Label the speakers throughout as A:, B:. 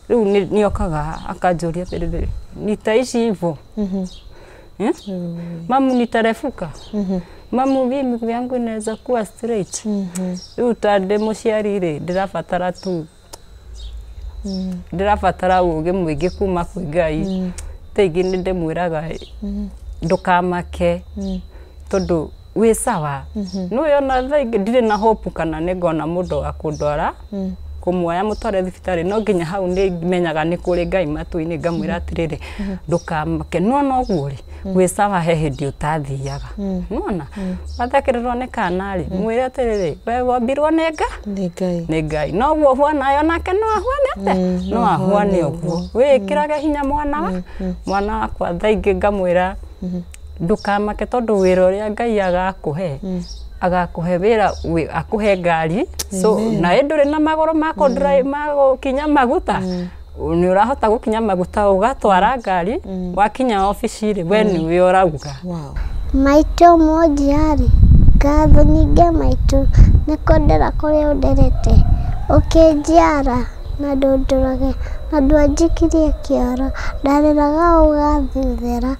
A: Rĩu nĩokaga akanjũria atĩrĩrĩ, nitaishi hivyo? Eh? Mamu, nitarefuka? Mamu, hii miguu yangu inaweza kuwa straight? Rĩu ta ndĩ mũciari rĩ, ndĩrabatara tu, ndĩrabatara ũgĩ mũingĩ kuma kwĩ Ngai. Thaa ingĩ nĩ ndĩmwĩraga, ndũkamake tondũ wĩ sawa. Nĩũĩ ona thaa ingĩ ndirĩ na hope kana nĩ ngona mũndũ wa kũndwara, kũmuoya mũtware thibitarĩ, no nginya hau nĩ menyaga nĩ kũrĩ Ngai matu-inĩ. Ngamwĩra atĩrĩrĩ, ndũkamake, nĩwona ũguo rĩ, wĩ sawa. He hĩndĩ ũtathiaga, nĩwona wathekererwo nĩ kana rĩ, mwĩre atĩrĩrĩ, we wombirwo nĩ Nga
B: Nĩ Ngai.
A: Nĩ Ngai, noguo ũhuanayo nake no ahuane atĩa, no ahuane ũguo. Wĩĩkĩrage hinya mwana wa mwana wakwa. Thaa ingĩ ngamwĩra, ndũkamake tondũ wĩra ũrĩa Ngai agakũhe, agakũhe wĩra akũhe ngari, so na ĩ ndũrĩ na magũrũ ma gũkinya maguta, nĩ ũrahota gũkinya maguta ũgatwara ngari, wakinya obici rĩ, we nĩwe ũrauga.
B: Wow.
C: Maitũ mũnjiari, ngatho nyingĩ maitũ nĩ kũndera kũrĩa ũnderete, ũkĩnjiara na ndũndũrage na ndwanjikirie kĩoro, ndarĩraga ũgathuthĩra.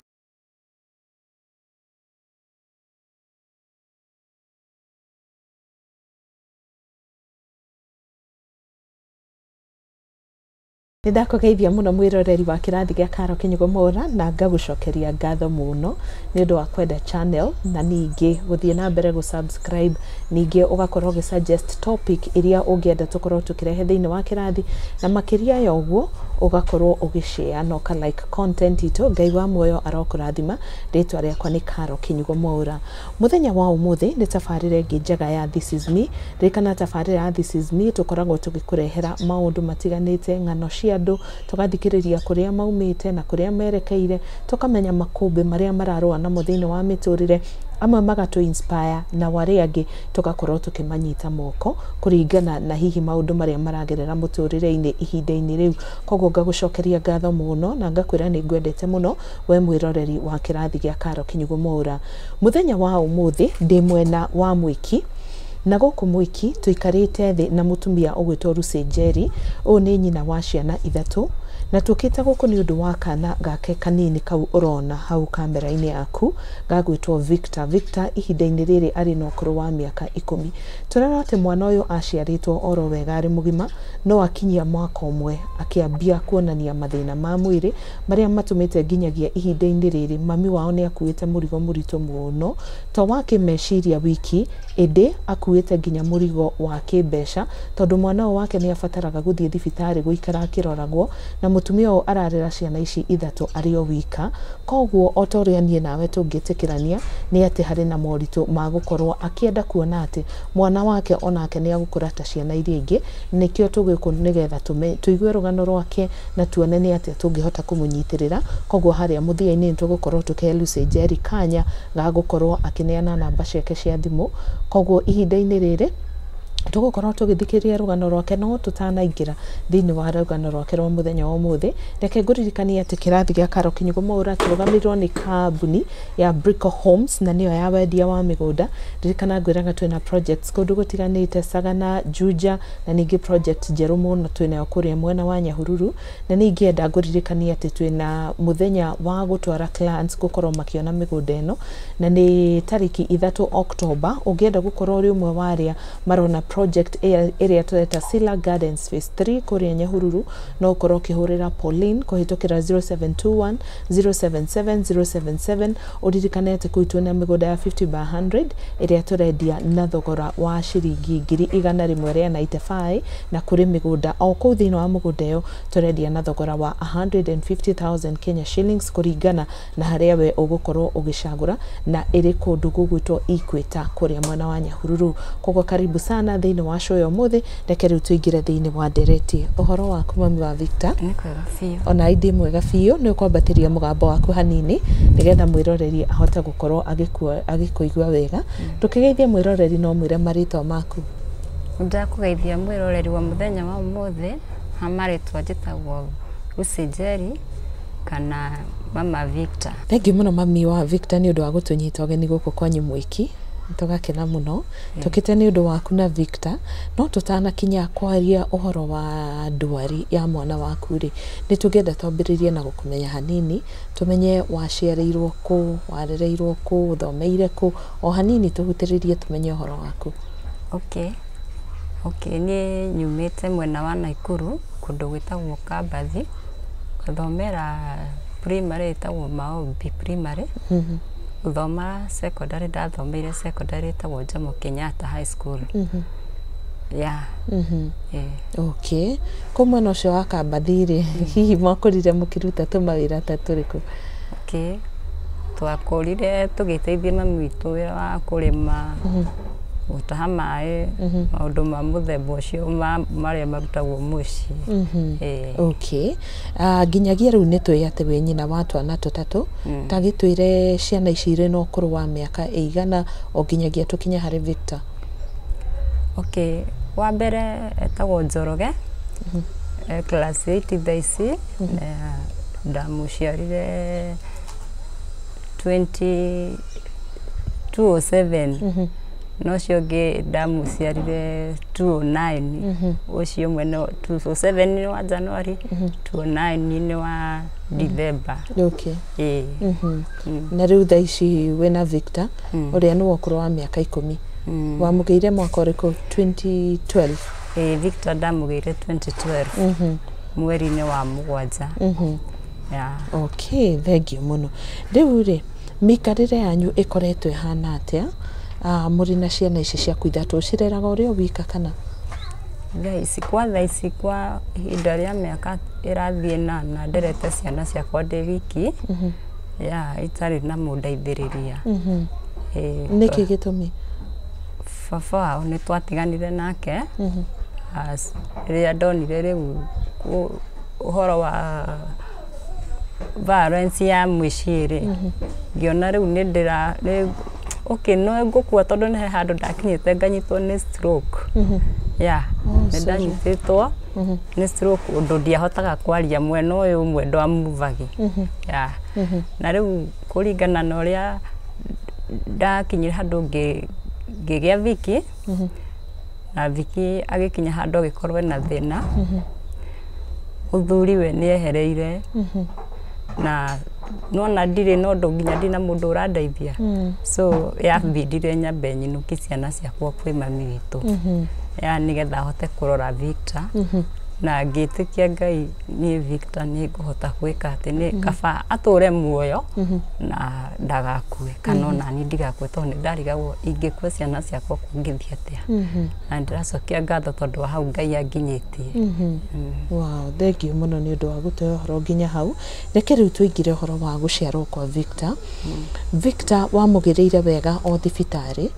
B: Nĩ ndakũgeithia mũno mwĩroreri wa kĩrathi gĩa Karo Kĩnyugo Mwaura, na ngagũcokeria ngatho mũno nĩ ũndũ wa kwenda channel na ningĩ gũthiĩ na mbere gũ subscribe, ningĩ ũgakorwo ũgĩ suggest topic iria ũngĩenda tũkorwo tũkĩrehe thĩinĩ wa kĩrathi, na makĩria ya ũguo ũgakorwo ũgĩ share na ũka like content itũ. Ngai wa muoyo arokũrathima. Rĩtwa rĩakwa nĩ Karo Kĩnyugo Mwaura. Mũthenya wa ũmũthĩ nĩ tabarĩra ĩngĩ njega ya This Is Me. Ririkana, tabarĩra ya This Is Me tũkoragwo tũgĩkũrehera maũndũ matiganĩte, ng'ano cia andũ, tũgathikĩrĩria kũrĩa maumĩte na kũrĩa merekeire, tũkamenya makũmbĩ marĩa mararũa namo thĩinĩ wa mĩtũrĩre, amwe magatũ inspire na arĩa angĩ tũgakorwo tũkĩmanyita moko kũringana na hihi maũndũ marĩa maragerera mũtũrĩre-inĩ ihinda-inĩ rĩu. Koguo ngagũcokeria ngatho mũno na ngakwĩra nĩ ngwendete mũno we mwĩroreri wa kĩrathi gĩa Karo Kĩnyugo Mwaura. Mũthenya wa ũmũthĩ ndĩ mwena wa Mwĩki, na gũkũ Mwĩki tũikarĩte thĩ na mũtumia ũgwĩtwo Lucy Njeri. Ũyũ nĩ nyina wa ciana ithatũ, na tũkĩte gũkũ nĩ ũndũ wa kana gake kanini kau ũrona hau kamera-inĩ yaku gagwĩtwo Victor. Victor ihinda-inĩ rĩrĩ arĩ na ũkũrũ wa mĩaka 10. Tũrerwo atĩ mwana ũyũ aciarĩtwo oro wega arĩ mũgima, no akinyia mwaka ũmwe akĩambia kuonania mathĩna ma mwĩrĩ marĩa matũmĩte nginyagia ihinda-inĩ rĩrĩ mami wao nĩ akuĩte mũrigo mũritũ mũno, to wa kĩmeciria wiki, ĩndĩ akuĩte nginya mũrigo wa kĩmbeca, tondũ mwana ũyũ wake nĩ abataraga gũthiĩ thibitarĩ gũikara akĩroragwo, na mũtumia ũyũ ararera ciana ici ithatũ arĩ o wika. Koguo o ta ũrĩa niĩ nawe tũngĩtĩkĩrania nĩ atĩ harĩ na moritũ ma gũkorwo akĩenda kuona atĩ mwana wake onake nĩ agũkũra ta ciana iria ingĩ. Nĩkĩo tũgĩkũ nĩgetha tũigue rũgano rwake na tuone nĩ atĩa tũngĩhota kũmũnyitĩrĩra. Koguo harĩa mũthia-inĩ nĩ tũgũkorwo tũkĩhe Lucy Njeri kanya ga gũkorwo akĩneana namba ciake cia thimũ. Koguo ihinda-inĩ rĩrĩ tũgũkorwo tũgĩthikĩrĩria rũgano rwake, no tũtanaingĩra thĩinĩ wa rũgano rwake rwa mũthenya wa ũmũthĩ, reke ngũririkanie atĩ kĩrathi gĩa Karo Kĩnyugo Mwaura kĩrũgamĩrĩirwo nĩ kambuni ya Brico Homes, na nĩyo ya wendia wa mĩgũnda. Ririkana ngwĩraga twĩna projects kũndũ gũtiganĩte, Sagana, Juja, na ningĩ project njerũ mũno twĩnayo kũrĩa mwena wa Nyahururu. Na nĩ ingĩenda ngũririkanie atĩ twĩna mũthenya wa gũtwara clients gũkorwo makĩona mĩgũnda ĩno, na nĩ tarĩki 3 October. Ũngĩenda gũkorwo ũrĩ ũmwe wa arĩa marona project ĩrĩa tũreta Sila Gardens Phase 3 kũrĩa Nyahururu, no ũkorwo ũkĩhũrĩra Pauline kũhĩtũkĩra 0721 077 077. Ũririkane atĩ kũu twĩna mĩgũnda ya 50 by 100 ĩrĩa tũrendia na thogora wa ciringi 195,000, na kũrĩ mĩgũnda o kũu thĩinĩ wa mũgũnda ĩyo tũrendia na thogora wa 150,000 Kenya shillings, kũringana na harĩa we ũgũkorwo ũgĩcagũra, na ĩrĩ kũndũ gũgwĩtwo Equator kũrĩa mwena wa Nyahururu. Koguo karibu sana thĩinĩ wa show ya ũmũthĩ. Reke rĩu tũingĩre thĩinĩ wa ndereti. Ũhoro waku, mami wa Victor?
A: Nĩ kwega biũ.
B: Ona ndĩ mwega biũ. Nĩ ũkwambatĩria mũgambo waku hanini nĩgetha mwĩroreri ahote gũkorwo agĩkũigua wega. Ndũkĩgeithie mwĩroreri no mwĩre marĩtwa maku.
A: Ndakũgeithia mwĩroreri wa mũthenya wa ũmũthĩ. Ha marĩtwa njĩtagwo Lucy Njeri kana Mama Victor.
B: Thengiũ mũno, mami wa Victor, nĩ ũndũ wa gũtũnyita ũgeni gũkũ kwanyu Mwĩki. Tũgakena mũno tũkĩte nĩ ũndũ waku na Victor, no tũtanakinya kwaria ũhoro wa ndwari ya mwana waku rĩ, nĩ tũngĩenda twambĩrĩrie na gũkũmenya hanini, tũmenye waciarĩirwo kũ, warereirwo kũ, ũthomeire kũ, o hanini tũhutĩrĩrie tũmenye ũhoro waku.
A: Okay. Okay, niĩ nyumĩte mwena wa Naikuru kũndũ gwĩtagwo Kambathi, ngathomera primary ĩtagwo Maombi Primary. Gũthoma secondary ndathomeire secondary ĩtagwo Jomo Kenyatta High School. Yeah.
B: Okay, kũ mwena ũcio wa Kambathi rĩ, hihi mwakũrire mũkĩruta tũmawĩra ta tũrĩkũ?
A: Okay. Twakũrire tũgĩteithia mami witũ wĩra wa kũrĩma, gũtaha maĩ, maũndũ ma mũthemba ũcio marĩa marutagwo mũciĩ.
B: Okay. Nginyagia rĩu nĩ tũĩ atĩ wĩ nyina wa twana tũtatũ, ta gĩtwĩre ciana ici irĩ na ũkũrũ wa mĩaka ĩigana o nginyagia tũkinye harĩ Victor.
A: Okay, wa mbere etagwo Njoroge, e class 8 thaa ici, na ndamũciarire 2007, na ũcio ũngĩ ndamũciarire 2009, ũcio ũmwe no 2007 nĩ wa January, 2009 nĩ wa December.
B: Okay.
A: Ĩĩ.
B: Na rĩu thaa ici wĩna Victor ũrĩa nĩ wa ũkũrũ wa mĩaka 10. Wamũgĩire mwaka ũrĩkũ? 2012?
A: Ĩĩ, Victor ndamũgĩire 2012 mweri-inĩ wa 7. Yeah.
B: Okay, thengiũ mũno. Rĩu rĩ, mĩikarĩre yanyu ĩkoretwo ĩhana atĩa mũrĩ na ciana ici ciaku ithatũ? Ũcireraga ũrĩ o wika kana?
A: Thaa ici kwa ihinda rĩa mĩaka ĩrathiĩ 8 nderete ciana ciakwa ndĩ wiki, ya itarĩ na mũndeithĩrĩria.
B: Nĩkĩ gĩtũmi?
A: Baba wao nĩ twatiganire nake rĩrĩa ndonire rĩu ũhoro wa violence ya mũciĩ rĩ, ngĩona rĩu nĩ ndĩra okay, no ngũkua tondũ nĩ he handũ ndakinyĩte nganyitwo nĩ stroke. Yeah, nĩ ndanyitĩtwo nĩ stroke ũndũ ndiahotaga kwaria, mwena ũyũ ũmwe ndwamuvagi. Yeah. Na rĩu kũringana na ũrĩa ndakinyire handũ ngĩgĩa Viki, na Viki agĩkinya handũ agĩkorwo ena thĩna, mũthuri we nĩ ehereire, na nona ndirĩ na ũndũ nginya ndina mũndũ ũrandeithia, so yambindire nyambe nyinũkie ciana ciakwa kwĩ mami witũ, ya nĩgetha ahote kũrora Victor, na ngĩtĩkia Ngai niĩ Victor nĩ ngũhota gwĩka atĩ nĩ kaba atũre muoyo na ndagakue, kana ona niĩ ndigakue, tondũ nĩ ndarigagwo ingĩkua ciana ciakwa kũngĩthiĩ atĩa, na ndĩracokia ngatho tondũ wa hau Ngai anginyĩtie.
B: Wow, thengiũ mũno nĩ ũndũ wa gũtũhe ũhoro nginya hau. Reke rĩu tũingĩre ũhoro wa gũciarwo kwa Victor. Victor wamũgĩrĩire wega o thibitarĩ?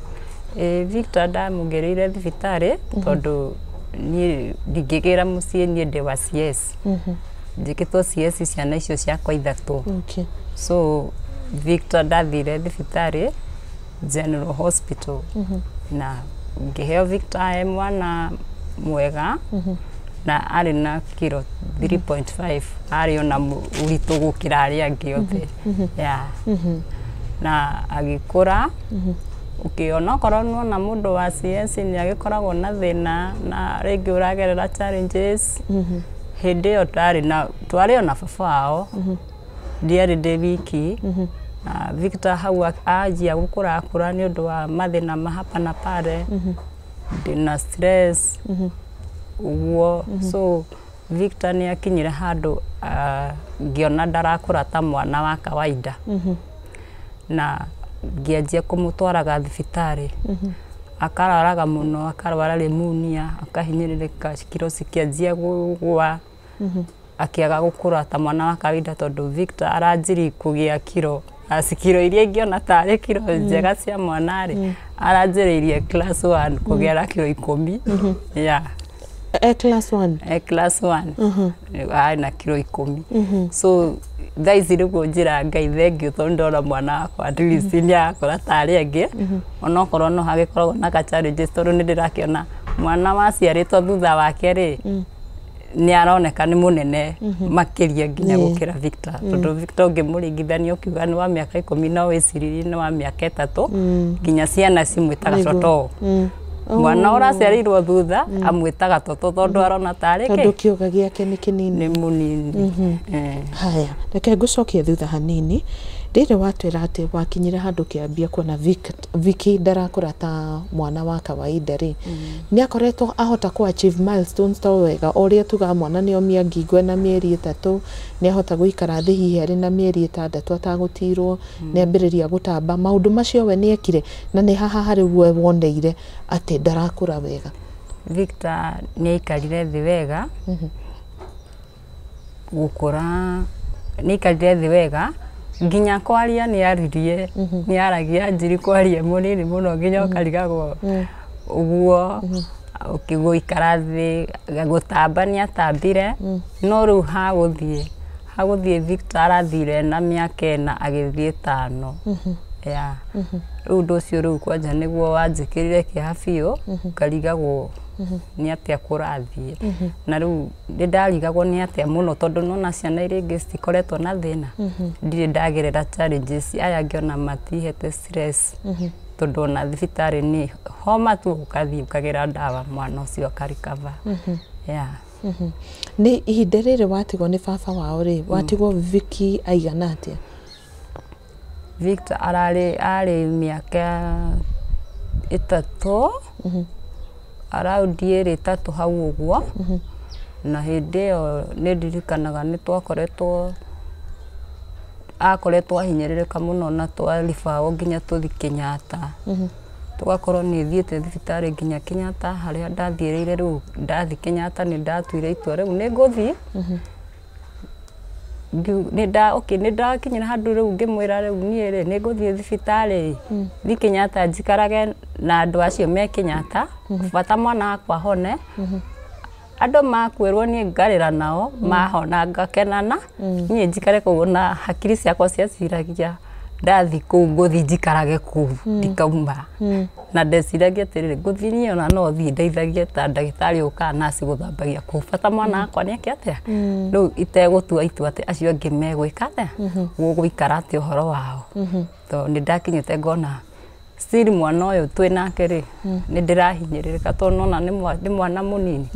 A: Victor ndamũgĩrĩire thibitarĩ tondũ niĩ ndingĩgĩra mũciĩ, niĩ ndĩ wa CS, njĩkĩtwo CS ciana icio ciakwa ithatũ.
B: Okay.
A: So Victor ndathire thibitarĩ General Hospital na ngĩheo Victor e mwana mwega, na arĩ na kiro 3.5, arĩ ona ũritũ gũkĩra arĩa angĩ othe. Yeah. Na agĩkũra, ũkĩona okorwo nĩwona mũndũ wa CS nĩ agĩkoragwo na thĩna na rĩngĩ ũragerera challenges, hĩndĩ ĩyo twarĩ ona baba wao, ndiarĩ ndĩ wiki, na Victor hau anjia gũkũra akũra nĩ ũndũ wa mathĩna ma hapa na pale, ndĩna stress ũguo, so Victor nĩ akinyire handũ ngĩona ndarakũra ta mwana wa kawaida, na ngĩanjia kũmũtwaraga thibitarĩ, akarwaraga mũno, akarwara pneumonia, akahinyĩrĩrĩka, kiro cikĩanjia gũgwa, akĩaga gũkũra ta mwana wa kawaida, tondũ Victor aranjiri kũgĩa kiro kiro iria ingĩona tarĩ kiro njega cia mwana rĩ, aranjĩrĩirie class 1 kũgĩa na kiro 10. Yeah.
B: E class 1?
A: E class 1 arĩ na kiro 10. So thaa ici nĩguo njĩra Ngai thengiũ tondũ ndona mwana wakwa at least nĩ arakũra ta arĩa angĩ, onokorwo no hagĩkoragwo na ka challenges, tondũ nĩ ndĩrakĩona mwana waciarĩtwo thutha wake rĩ, Nĩ aroneka nĩ mũnene makĩria nginya gũkĩra Victor, tondũ Victor ũngĩmũringithania ũkiuga nĩ wa mĩaka 10 no wĩciririe nĩ wa mĩaka 3, nginya ciana cimwĩtaga toto. Mwana ũraciarĩirwo thutha amwĩtaga toto tondũ arona tarĩ
B: tondũ kĩũga gĩake nĩ kĩnini,
A: nĩ mũnini.
B: Haya, reke ngũcokie thutha hanini. Rĩrĩ watwĩra atĩ wakinyire handũ kĩambia kuona Vicky ndarakũra ta mwana wa kawaida rĩ, nĩ akoretwo ahota kũ achieve milestones to wega o ũrĩa tugaga mwana nĩ omia ngingo ena mĩeri 3, nĩ ahota gũikara thĩ hihi arĩ na mĩeri 6 atagũtirwo, nĩ ambĩrĩria gũtamba. Maũndũ macio we nĩ ekire, na nĩ haha harĩ we woneire atĩ ndarakũra wega?
A: Victor nĩ aikarire thĩ wega gũkũra, nĩ aikarire thĩ wega nginya kwaria nĩ aririe, nĩ aragia anjiri kwaria mũnini mũno nginya ũkarigagwo ũguo. Gũikara thĩ gũtamba nĩ atambire, no rĩu hagũthiĩ Victor arathire na mĩaka 4 agĩthiĩ 5. Ya rĩu ũndũ ũcio rĩu kwanja nĩguo wanjĩkĩrire kĩeha biũ, ngarigagwo nĩ atĩa kũrathiĩ. Na rĩu nĩ ndarigagwo nĩ atĩa mũno tondũ nona ciana iria ingĩ citikoretwo na thĩna, ndirĩ ndagerera challenges aya angĩ ona matihete stress, tondũ ona thibitarĩ nĩ homa tu ũkathiĩ ũkagĩra ndawa mwana ũcio akarikaba.
B: Nĩ ihinda rĩrĩ watigwo nĩ baba wao rĩ, watigwo Vicky aigana atĩa?
A: Victor arĩ mĩaka 3, around 2 3 hau ũguo. Na hĩndĩ ĩyo nĩ ndirikanaga nĩ twakoretwo akoretwo ahinyĩrĩrĩka mũno na twaribawo nginya tũthi Kenyatta. Tũgakorwo nĩ thiĩte thibitarĩ nginya Kenyatta, harĩa ndathiĩrĩire rĩu ndathi Kenyatta nĩ ndatuire itua rĩu nĩ ngũthiĩ. Nĩ ndakinyĩra handũ rĩu ngĩmwĩra rĩu niĩ rĩ nĩ ngũthiĩ thibitarĩ thi Kenyatta njikarage na andũ acio me Kenyatta, bata mwana wakwa hone. Andũ makwĩrwo niĩ ngarĩra nao, mahona ngakenana, niĩ njikare kũu na hakiri ciakwa ciaciragia ndathi kũu ngũthi njikarage kũu ndikauma. Na ndeciragia atĩrĩrĩ, ngũthi niĩ ona no thiĩ ndeithagie ta ndagĩtarĩ ũkaga naci gũthambagia kũu, bata mwana wakwa nĩ eke atĩa. Rĩu itegũtua itua atĩ acio angĩ megwĩka atĩa, gũgũikara atĩa ũhoro wao, tondũ nĩ ndakinyĩte ngona still mwana ũyũ twĩ nake rĩ nĩ ndĩrahinyĩrĩrĩka tondũ nona nĩ mwana mũnini,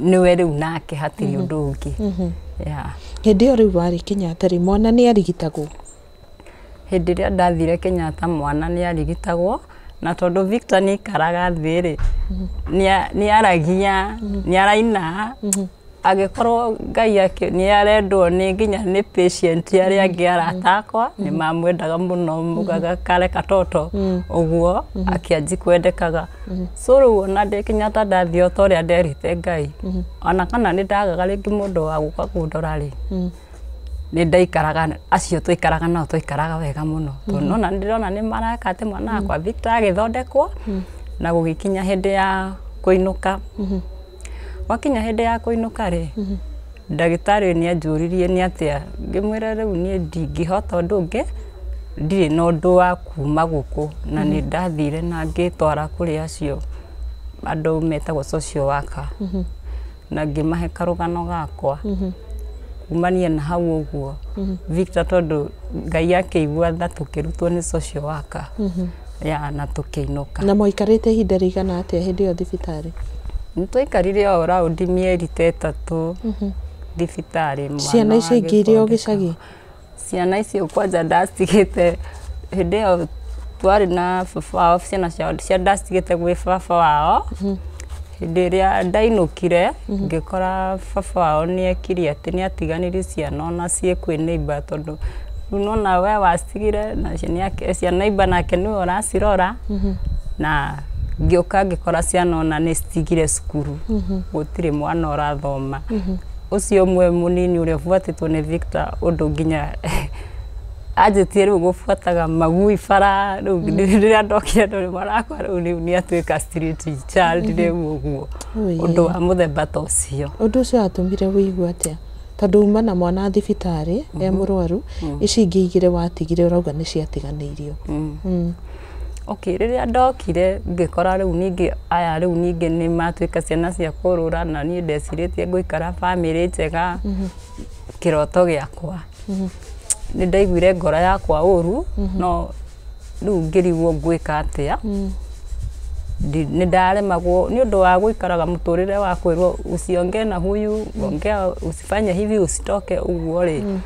A: nĩwe rĩu nake hatirĩ ũndũ ũngĩ.
B: Hĩndĩ ĩyo rĩu warĩ Kenyatta rĩ, mwana nĩ arigitagwo?
A: Hĩndĩ ĩrĩa ndathire Kenyatta mwana nĩ arigitagwo, na tondũ Victor nĩ aikaraga thĩ rĩ, nĩ aragia, nĩ araina, agĩkorwo Ngai nĩ arendwo nĩ nginya nĩ patient arĩa angĩ arata akwa nĩ mamwendaga mũno, mugaga kare katoto ũguo akĩanji kwendekaga. So rĩu ona ndĩ Kenyatta ndathiĩ o ta ũrĩa nderĩte Ngai, ona kana nĩ ndagaga rĩngĩ mũndũ wa gũka kũndora rĩ, nĩ ndaikaraga acio twaikaraga nao twaikaraga wega mũno, tondũ nona ndĩrona nĩ mareka atĩ mwana wakwa Victor agĩthondekwo. Na gũgĩkinya hĩndĩ ya kũinũka, wakinya hĩndĩ ya kũinũka rĩ, ndagĩtarĩ nĩ anjũririe nĩ atĩa, ngĩmwĩra rĩu niĩ ndingĩhota ũndũ ũngĩ, ndirĩ na ũndũ wa kuma gũkũ. Na nĩ ndathire na ngĩtwara kũrĩ acio andũ metagwo social worker, na ngĩmahe karũgano gakwa kumania na hau ũguo. Victor tondũ Ngai akĩigua tha tũkĩrutwo nĩ social worker ya na tũkĩinũka.
B: Na mwaikarĩte ihinda rĩigana atĩa hĩndĩ ĩyo thibitarĩ?
A: Nĩ twaikarire o raundi mĩeri ta 3 thibitarĩ.
B: Ciana icio ingĩ irĩ o gĩcagi?
A: Ciana icio kwanja ndacitigĩte hĩndĩ ĩyo twarĩ na baba wao, ciana cia ndacitigĩte gwĩ baba wao. Hĩndĩ ĩrĩa ndainũkire ngĩkora baba wao nĩ ekire atĩ nĩ atiganirie ciana ona ciĩ kwĩ neighbor, tondũ rĩu nona we wacitigire na cia neighbor nake nĩwe ũracirora. Na ngĩũka ngĩkora ciana ona nĩ citigire cukuru, gũtirĩ mwana ũrathoma. Ũcio ũmwe mũnini ũrĩa ũbuatĩtwo nĩ Victor ũndũ nginya anjĩtie rĩu gũbuataga magui bara rĩu rĩrĩa ndokire ndũrĩ marakwa rĩu nĩ atuĩka street child rĩu ũguo, ũndũ wa mũthemba ta ũcio.
B: Ũndũ ũcio watũmire wĩigue atĩa? Tondũ uma na mwana thibitarĩ e mũrwaru, ici ingĩ igĩrĩ watigire ũrauga nĩ ciatiganĩirio.
A: Okay, rĩrĩa ndokire ngĩkora rĩu ningĩ aya rĩu ningĩ nĩ matuĩka ciana cia kũrũra na niĩ ndecirĩtie ngũikara bamĩrĩ njega kĩroto gĩakwa. Nĩ ndaiguire ngoro yakwa ũru no rĩu ngĩrigwo ngwĩka atĩa. Nĩ ndaremagwo nĩ ũndũ wa gũikaraga mũtũrĩre wa kwĩrwo usiongee na huyu, ongea usifanye hivi, usitoke ũguo rĩ.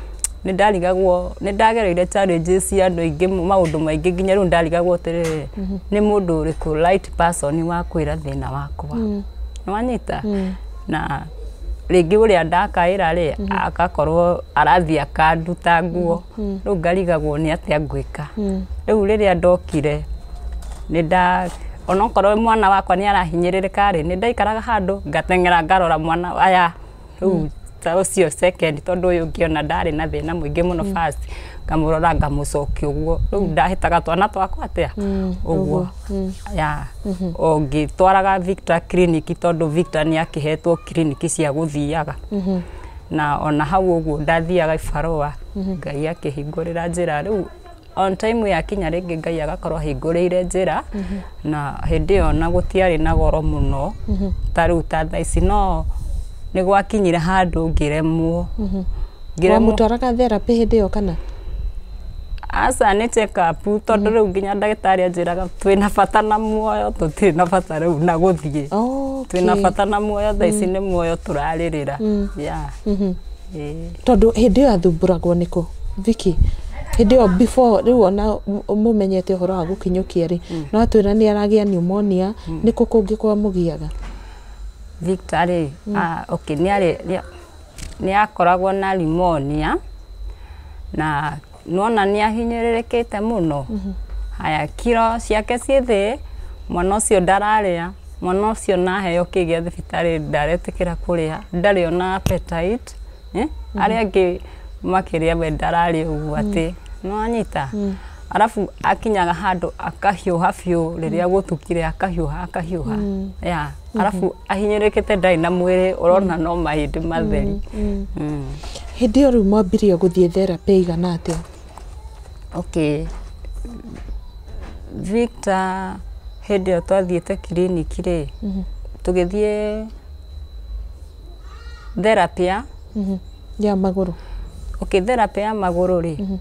A: Nĩ ndarigagwo nĩ ndagereire challenges cia andũ aingĩ maũndũ maingĩ nginya rĩu ndarigagwo atĩrĩrĩ nĩ mũndũ ũrĩkũ right person wa kwĩra thĩna wakwa. Nĩ wanyita? Na rĩngĩ ũrĩa ndakaĩra rĩ agakorwo arathiĩ akanduta nguo rĩu ngarigagwo nĩ atĩa ngwĩka. Rĩu rĩrĩa ndokire nĩ nda onokorwo mwana wakwa nĩ arahinyĩrĩrĩka rĩ nĩ ndaikaraga handũ ngateng'era ngarora mwana aya rĩu ta ũcio second tondũ ũyũ ũngĩ ona ndarĩ na thĩna mũingĩ mũno first ngamũrora ngamũcokia ũguo rĩu ndahĩtaga twana twakwa atĩa ũguo ya o ngĩtwaraga Victor clinic tondũ Victor nĩ akĩhetwo clinic cia gũthiaga na ona hau ũguo ndathiaga ibarũa Ngai akĩhingũrĩra njĩra rĩu on time yakinya rĩngĩ Ngai agakorwo ahingũrĩire njĩra na hĩndĩ ĩyo na gũtiarĩ na goro mũno ta rĩu ta thaa ici no nĩ gwakinyire handũ ngĩremwo.
B: Wamũtwaraga therapy hĩndĩ ĩyo kana?
A: Aca nĩ check up tondũ rĩu nginya ndagĩtarĩ anjĩraga twĩna bata na muoyo tũtirĩ na bata rĩu na gũthiĩ. Twĩna bata na muoyo thaa ici nĩ muoyo tũrarĩrĩra. Yeah.
B: Tondũ hĩndĩ ĩyo athumbũragwo nĩkũ Vicky? Hĩndĩ ĩyo before rĩu ona mũmenyete ũhoro wa gũkinyũkia rĩ no atwĩra nĩ aragĩa pneumonia nĩkũ kũngĩ kwamũgiaga?
A: Victor rĩ okay nĩ akoragwo na pneumonia na nona nĩ ahinyĩrĩrĩkĩte mũno. Haya kiro ciake ciĩ thĩ mwana ũcio ndararĩa mwana ũcio naheo kĩ gĩa thibitarĩ ndaretĩkĩra kũrĩa ndarĩ ona appetite arĩa angĩ makĩrĩa we ndararĩa ũguo atĩ nĩ wanyita. Arabu akinyaga handũ akahiũha biũ rĩrĩa gũtukire akahiũha akahiũha ya arabu ahinyĩrĩkĩte ndarĩ na mwĩrĩ ũrona no mahĩndĩ matheri.
B: Hĩndĩ ĩyo rĩu mwambirie gũthiĩ therapy igana atĩa?
A: Okay, Victor hĩndĩ ĩyo twathiĩte clinic rĩ tũgĩthiĩ therapy
B: ya magũrũ.
A: Okay, therapy ya magũrũ rĩ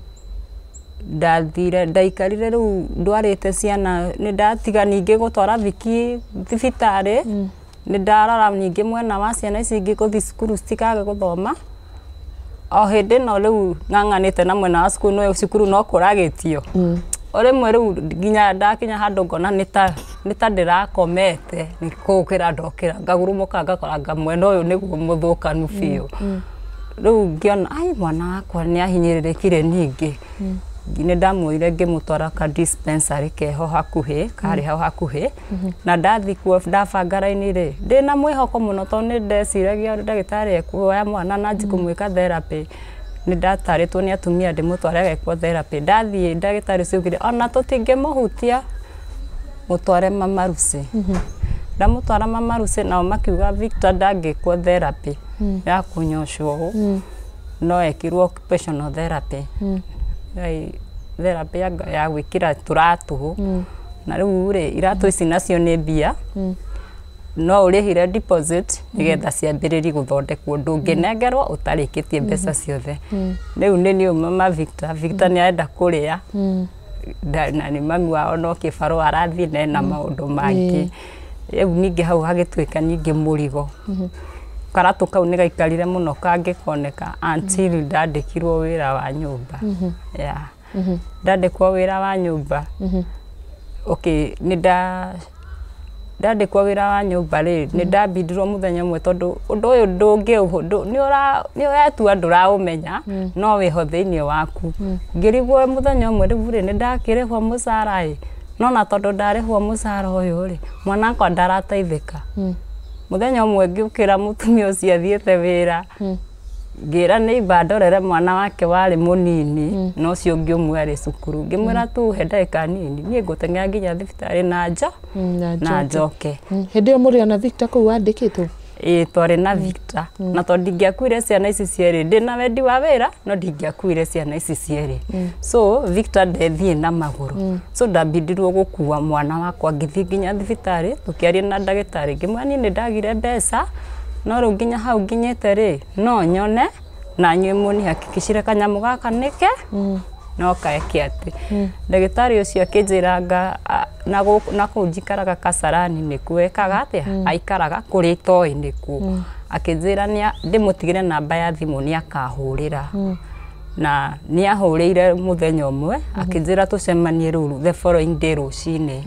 A: ndathire ndaikarire rĩu ndwarĩte ciana nĩ ndatiga ningĩ gũtwara Vicky thibitarĩ nĩ ndarora ningĩ mwena wa ciana ici ingĩ gũthiĩ cukuru citikage gũthoma o hĩndĩ ĩno rĩu ng'ang'anĩte na mwena wa cukuru no cukuru no kũragĩtio o rĩmwe rĩu nginya ndakinya handũ ngona nĩ ta ndĩrakomete nĩ kũũkĩra ndokĩra ngagurumũka ngakora nga mwena ũyũ nĩguo mũthũkanu biũ rĩu ngĩona ai mwana wakwa nĩ ahinyĩrĩrĩkire ningĩ nĩ ndamuoire ngĩmũtwara ka dispensary keho hakuhĩ karĩ hau hakuhĩ na ndathi kuo ndabanga raini rĩ ndĩna mwĩhoko mũno tondũ nĩ ndeciragia ndagĩtarĩ ekuoya mwana na anjie kũmwĩka therapy nĩ ndatarĩtwo nĩ atumia ndĩmũtware agekwo therapy ndathiĩ ndagĩtarĩ ũcio augire ona tũtingĩmũhutia mũtware Mama Lucy. Ndamũtwara Mama Lucy nao makiuga Victor ndangĩkwo therapy ya kũnyocwo ũũ no ekirwo occupational therapy therapy ya gwĩkĩra tũratũ na rĩu rĩ iratũ ici nacio nĩ mbia no ũrĩhire deposit nĩgetha ciambĩrĩrie gũthondekwo ndũngĩnengerwo ũtarĩkĩtie mbeca ciothe. Rĩu nĩ niĩ mama Victor Victor nĩ arenda kũrĩa na nĩ mami wao no kĩbarũa arathiĩ na ena maũndũ mangĩ rĩu ningĩ hau hagĩtuĩka ningĩ mũrigo. Karatũ kau nĩ gaikarire mũno kangĩkoneka until ndandĩkirwo wĩra wa nyũmba. Yeah. Ndandĩkwo wĩra wa nyũmba okay nĩ ndandĩkwo wĩra wa nyũmba rĩ nĩ ndambindirwo mũthenya ũmwe tondũ ũndũ ũyũ nĩ ũretua ndũraũmenya no wĩho thĩinĩ waku. Ngĩrigwo mũthenya ũmwe rĩu rĩ nĩ ndakĩrĩhwo mũcara ĩ no na tondũ ndarĩhwo mũcara ũyũ rĩ mwana wakwa ndarateithĩka. Mũthenya ũmwe ngĩũkĩra mũtumia ũcio athiĩte wĩra ngĩra neighbor ndorere mwana wake warĩ mũnini na ũcio ũngĩ ũmwe arĩ cukuru ngĩmwĩra tuhe ndagĩka nini niĩ ngũteng'era nginya thibitarĩ na nja na njoke.
B: Hĩndĩ ĩyo mũrĩ ona Victor kũu wandĩkĩtwo?
A: Ĩĩ twarĩ na Victor na tondũ ndingĩakuire ciana ici cierĩ ndĩna wendi wa wĩra no ndingĩakuire ciana ici cierĩ so Victor ndethiĩ na magũrũ so ndambindirwo gũkua mwana wakwa ngĩthiĩ nginya thibitarĩ tũkĩaria na ndagĩtarĩ ngĩmwĩra niĩ nĩ ndagire mbeca no rĩu nginya hau nginyĩte rĩ no nyone na nyuĩ mũnihakikicire kanyamũ gaka nĩke no kaeke atĩ ndagĩtarĩ ũcio akĩnjĩra nga na kũu njikaraga Kasarani nĩkuo ekaga atĩa aikaraga kũrĩa itoĩ nĩkuo akĩnjĩra ndĩmũtigĩre namba ya thimũ nĩ akahũrĩra na nĩ ahũrĩire mũthenya ũmwe akĩnjĩra tũcemanie rĩu the following day rũcinĩ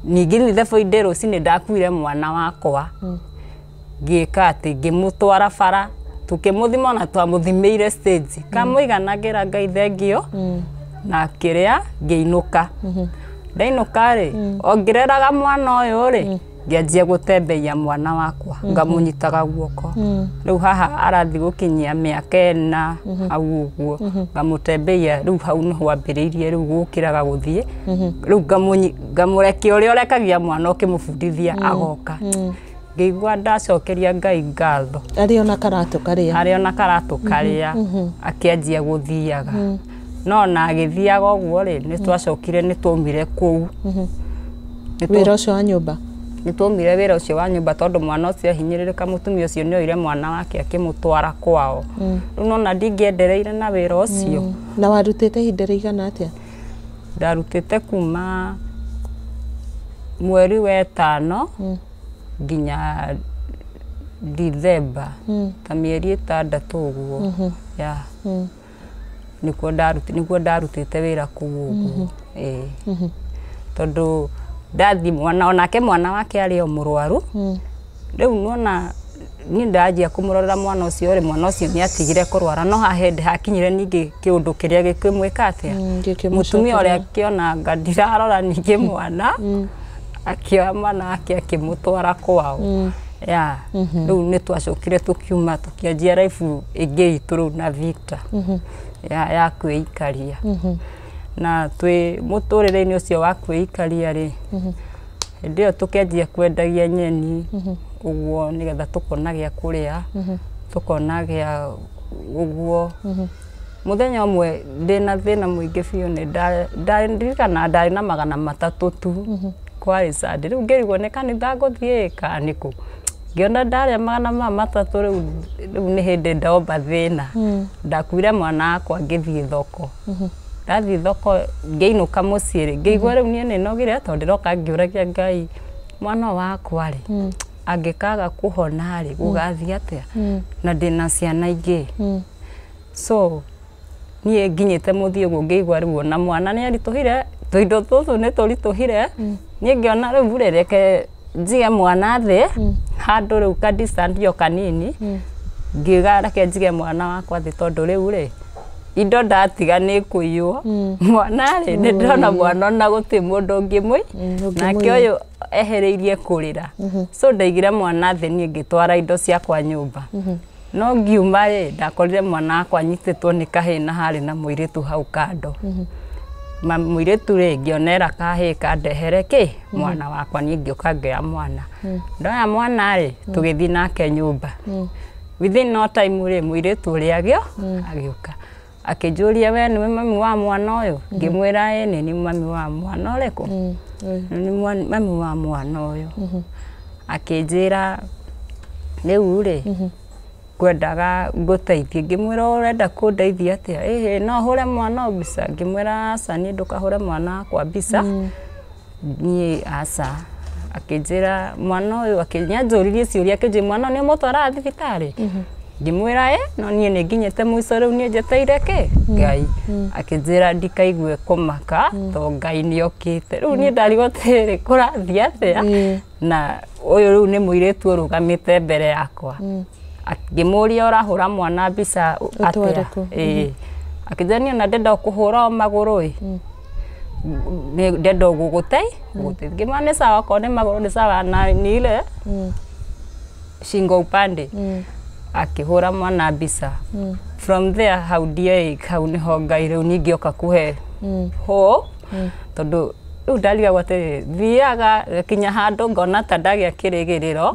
A: ningĩ the following day rũcinĩ ndakuire mwana wakwa ngĩka atĩ ngĩmũtwara bara tukĩmũthima ona twamũthimĩire stage kamũigana ngĩra Ngai thengio na kĩrĩa ngĩinũka ndainũka rĩ o ngĩreraga mwana ũyũ rĩ ngĩanjia gũtembeia mwana wakwa ngamũnyitaga guoko rĩu haha arathiĩ gũkinyia mĩaka 4 hau ũguo ngamũtembeia rĩu hau nĩho ambĩrĩirie rĩu gũkĩraga gũthiĩ rĩu ngamũrekia ũrĩa ũrekagia mwana ũkĩmũbundithia agoka ngĩigua ndacokeria Ngai ngatho
B: arĩ ona karatũ karĩa
A: arĩ ona karatũ karĩa akĩanjia gũthiaga no na agĩthiaga ũguo rĩ nĩ twacokire nĩ twaumire kũu
B: wĩra ũcio wa nyũmba
A: nĩ twaumire wĩra ũcio wa nyũmba tondũ mwana ũcio ahinyĩrĩrĩka mũtumia ũcio nĩ oire mwana wake akĩmũtwara kwao rĩu nona ndingĩendereire na wĩra ũcio
B: na warutĩte ihinda rĩigana atĩa
A: ndarutĩte kuma mweri wa 5 nginya Dithemba ta mĩeri 6 ũguo ya nĩkuo ndarutĩte wĩra kũu ũguo ĩĩ tondũ ndathi mwana onake mwana wake arĩ o mũrwaru rĩu nona niĩ ndanjia kũmũrorera mwana ũcio rĩ mwana ũcio nĩ atigire kũrwara no haha hĩndĩ hakinyire ningĩ kĩũndũ kĩrĩa gĩkĩmwĩka atĩa mũtumia ũrĩa akĩona ndirarora ningĩ mwana akĩoya mwana wake akĩmũtwara kwao ya rĩu nĩ twacokire tũkiuma tũkĩanjia life ĩngĩ itũ rĩu na Victor ya kwĩikaria na twĩ mũtũrĩre-inĩ ũcio wa kwĩikaria rĩ hĩndĩ ĩyo tũkĩanjia kwendagia nyeni ũguo nĩgetha tũkona gĩa kũrĩa tũkona gĩa ũguo mũthenya ũmwe ndĩna thĩna mũingĩ biũ nĩ ndirikana ndarĩ na 300 tu kwarĩ Sunday rĩu ngĩrigwo nĩ kanitha ngũthiĩ kana nĩkũ ngĩona ndarĩa 300 rĩu nĩ hĩndĩ ndomba thĩna ndakuire mwana wakwa ngĩthiĩ thoko ndathiĩ thoko ngĩinũka mũciĩ rĩ ngĩigua rĩu niĩ nĩnogire tondũ ndĩroka ngĩũragia Ngai mwana wakwa rĩ angĩkaga kũhona rĩ gũgathiĩ atĩa na ndĩna ciana ingĩ so niĩ nginyĩte mũthiĩ ũguo ngĩigua rĩu ona mwana nĩ aritũhire tũindo tũtũ nĩ tũritũhire niĩ ngĩona rĩu rĩ reke njige mwana thĩ handũ rĩu ka distance o kanini ngiuga reke njige mwana wakwa thĩ tondũ rĩu rĩ indo ndatiga nĩ kũiywo mwana rĩ nĩ ndĩrona mwana ona gũtirĩ mũndũ ũngĩmũi nake ũyũ ehereirie kũrĩra so ndaigire mwana thĩ niĩ ngĩtwara indo ciakwa nyũmba no ngiuma rĩ ndakorire mwana wakwa anyitĩtwo nĩ kahĩĩ na harĩ na mũirĩtu hau kando mũirĩtu rĩ ngĩonera kahĩĩ kandehere kĩ mwana wakwa niĩ ngĩũka ngĩoya mwana ndoya mwana rĩ tũgĩthiĩ nake nyũmba within no time rĩ mũirĩtu ũrĩa agĩũka akĩnjũria we nĩwe mami wa mwana ũyũ ngĩmwĩra ĩĩ nĩ niĩ mami wa mwana ũrĩkũ nĩ mami wa mwana ũyũ akĩnjĩra rĩu rĩ ngwendaga ngũteithie ngĩmwĩra ũrenda kũndeithia atĩa ĩhĩ no hũre mwana ũyũ mbica ngĩmwĩra aca niĩ ndũkahũre mwana wakwa mbica niĩ aca akĩnjĩra mwana ũyũ nĩanjũririe ciũria akĩnjũria mwana ũyũ nĩ ũmũtwaraga thibitarĩ ngĩmwĩra ĩ no niĩ nĩ nginyĩte mũico rĩu niĩ njeteire kĩ Ngai akĩnjĩra ndikaigue kũmaka to Ngai nĩokĩte rĩu niĩ ndarigwo atĩrĩrĩ kũrathiĩ atĩa na ũyũ rĩu nĩ mũirĩtu ũrũgamĩte mbere yakwa ngĩmũria ũrahũra mwana mbica atĩa ĩĩ akĩnjĩra niĩ ona ndenda kũhũra o magũrũ ĩ ndenda gũgũtei ngĩmwĩra nĩ sawa okorwo nĩ magũrũ nĩ sawa na ni ile shingo upande akĩhũra mwana mbica from there hau ndiĩ hau nĩho Ngai rĩu ningĩ oka kũhe hope tondũ rĩu ndarigagwo atĩrĩrĩ thiaga gakinya handũ ngona ta ndagĩa kĩrĩgĩrĩro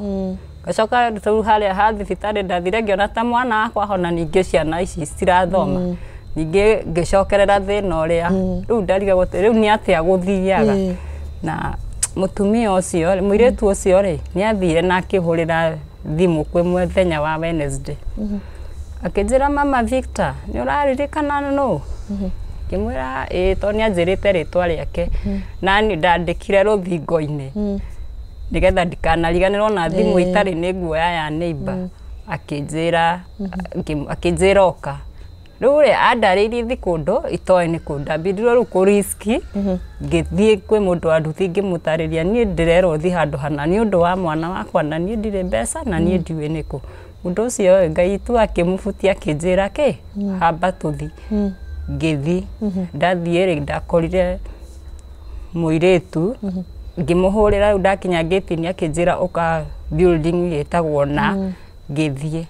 A: Ngacoka rĩu harĩa ha thibitarĩ ndathire ngĩona ta mwana wakwa hona ningĩ ciana ici citirathoma ningĩ ngĩcokerera thĩna ũrĩa rĩu ndarigagwo atĩ rĩu nĩ atĩa gũthiaga na mũtumia ũcio rĩ, mũirĩtu ũcio rĩ nĩ athire na akĩhũrĩra thimũ kwĩ mũthenya wa Wednesday akĩnjĩra mama Victor nĩ ũraririkana nũ ngĩmwĩra ĩĩ tondũ nĩ anjĩrĩte rĩtwa rĩake nani ndandĩkire rũthingo-inĩ nĩgetha ndikanariganĩrwo na thimũ itarĩ nĩ nguoya ya neighbor akĩnjĩra akĩnjĩra oka rĩu rĩ andarĩirie thi kũndũ itoĩ nĩ kũ ndambindirwo rĩu kũ risk ngĩthiĩ kwĩ mũndũ wa nduthi ngĩmũtarĩria niĩ ndĩrerwo thi handũ hana nĩ ũndũ wa mwana wakwa na niĩ ndirĩ mbeca na niĩ ndiũĩ nĩkũ mũndũ ũcio Ngai tu akĩmũbutia akĩnjĩra kĩ hamba tũthi ngĩthi ndathiĩ rĩ ndakorire mũirĩtu ngĩmũhũrĩra rĩu ndakinya ngĩti-inĩ akĩnjĩra ũka building ĩtagwo na ngĩthiĩ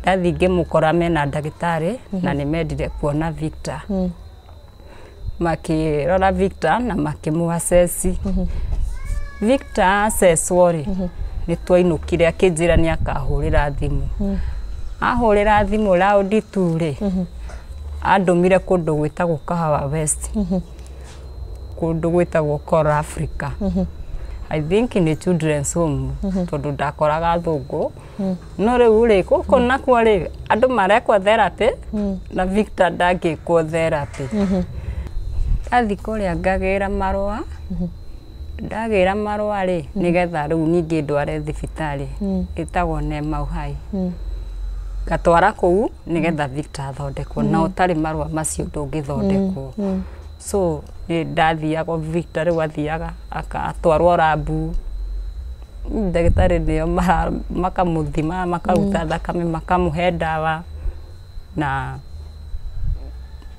A: ndathiĩ ngĩmũkora mena ndagĩtarĩ na nĩ mendire kuona Victor makĩrora Victor na makĩmũ assess Victor assesswo rĩ nĩ twainũkire akĩnjĩra nĩ akahũrĩra thimũ ahũrĩra thimũ round 2 rĩ andũmire kũndũ gwĩtagwo Kahawa West kũndũ gwĩtagwo Coral Africa I think nĩ children's home tondũ ndakoraga athũngũ no rĩu rĩ gũkũ nakuo rĩ andũ marekwo therapy na Victor ndangĩkwo therapy ndathiĩ kũrĩa ngagĩra marũa ndagĩra marũa rĩ nĩgetha rĩu ningĩ ndware thibitarĩ ĩtagwo Nema Uhai ngatwara kũu nĩgetha Victor athondekwo na ũtarĩ marũa macio ndũngĩthondekwo so nĩ ndathiaga Victor rĩu athiaga atwarwo rambu ndagĩtarĩ nĩo makamũthima makaruta thakame makamũhe ndawa na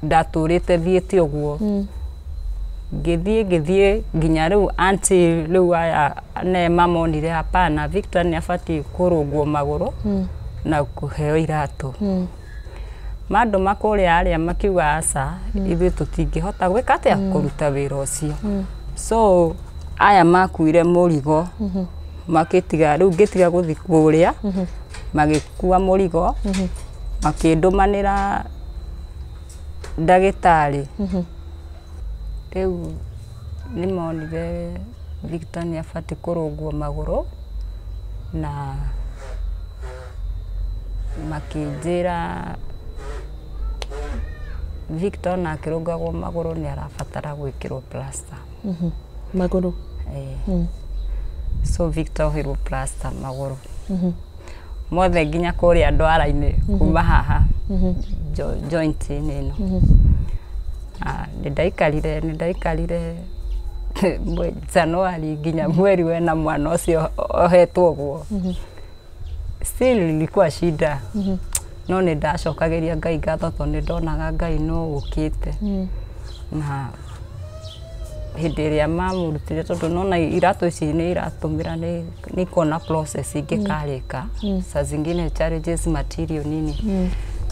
A: ndatũrĩte thiĩte ũguo ngĩthiĩ nginya rĩu aunty rĩu aya Nema monire hapana Victor nĩ abatiĩ kũrũngwo magũrũ na kũheo iratũ mandũma kũrĩa arĩa makiuga aca ithuĩ tũtingĩhota gwĩka atĩa kũruta wĩra ũcio so aya makuire mũrigo makĩtiga rĩu ngĩtiga gũthiĩ kũrĩa magĩkua mũrigo makĩndũmanĩra ndagĩtarĩ rĩu nĩ monire Victor nĩ abatiĩ kũrũngwo magũrũ na makĩnjĩra Victor ona akĩrũngagwo magũrũ nĩ arabatara gwĩkĩrwo plaster
B: magũrũ
A: so Victor oheirwo plaster magũrũ mothe nginya kũrĩa ndwara-inĩ kuma haha joint-inĩ ĩno nĩ ndaikarire Januari nginya mweri wena mwana ũcio ohetwo ũguo still ilikuwa shida no nĩ ndacokagĩria Ngai ngatho tondũ nĩ ndonaga Ngai no ũkĩte na hĩndĩ ĩrĩa mamũrutire tondũ nona iratũ ici nĩ iratũmĩra nĩ kuona process ingĩkarĩka saa zingine challenges material nini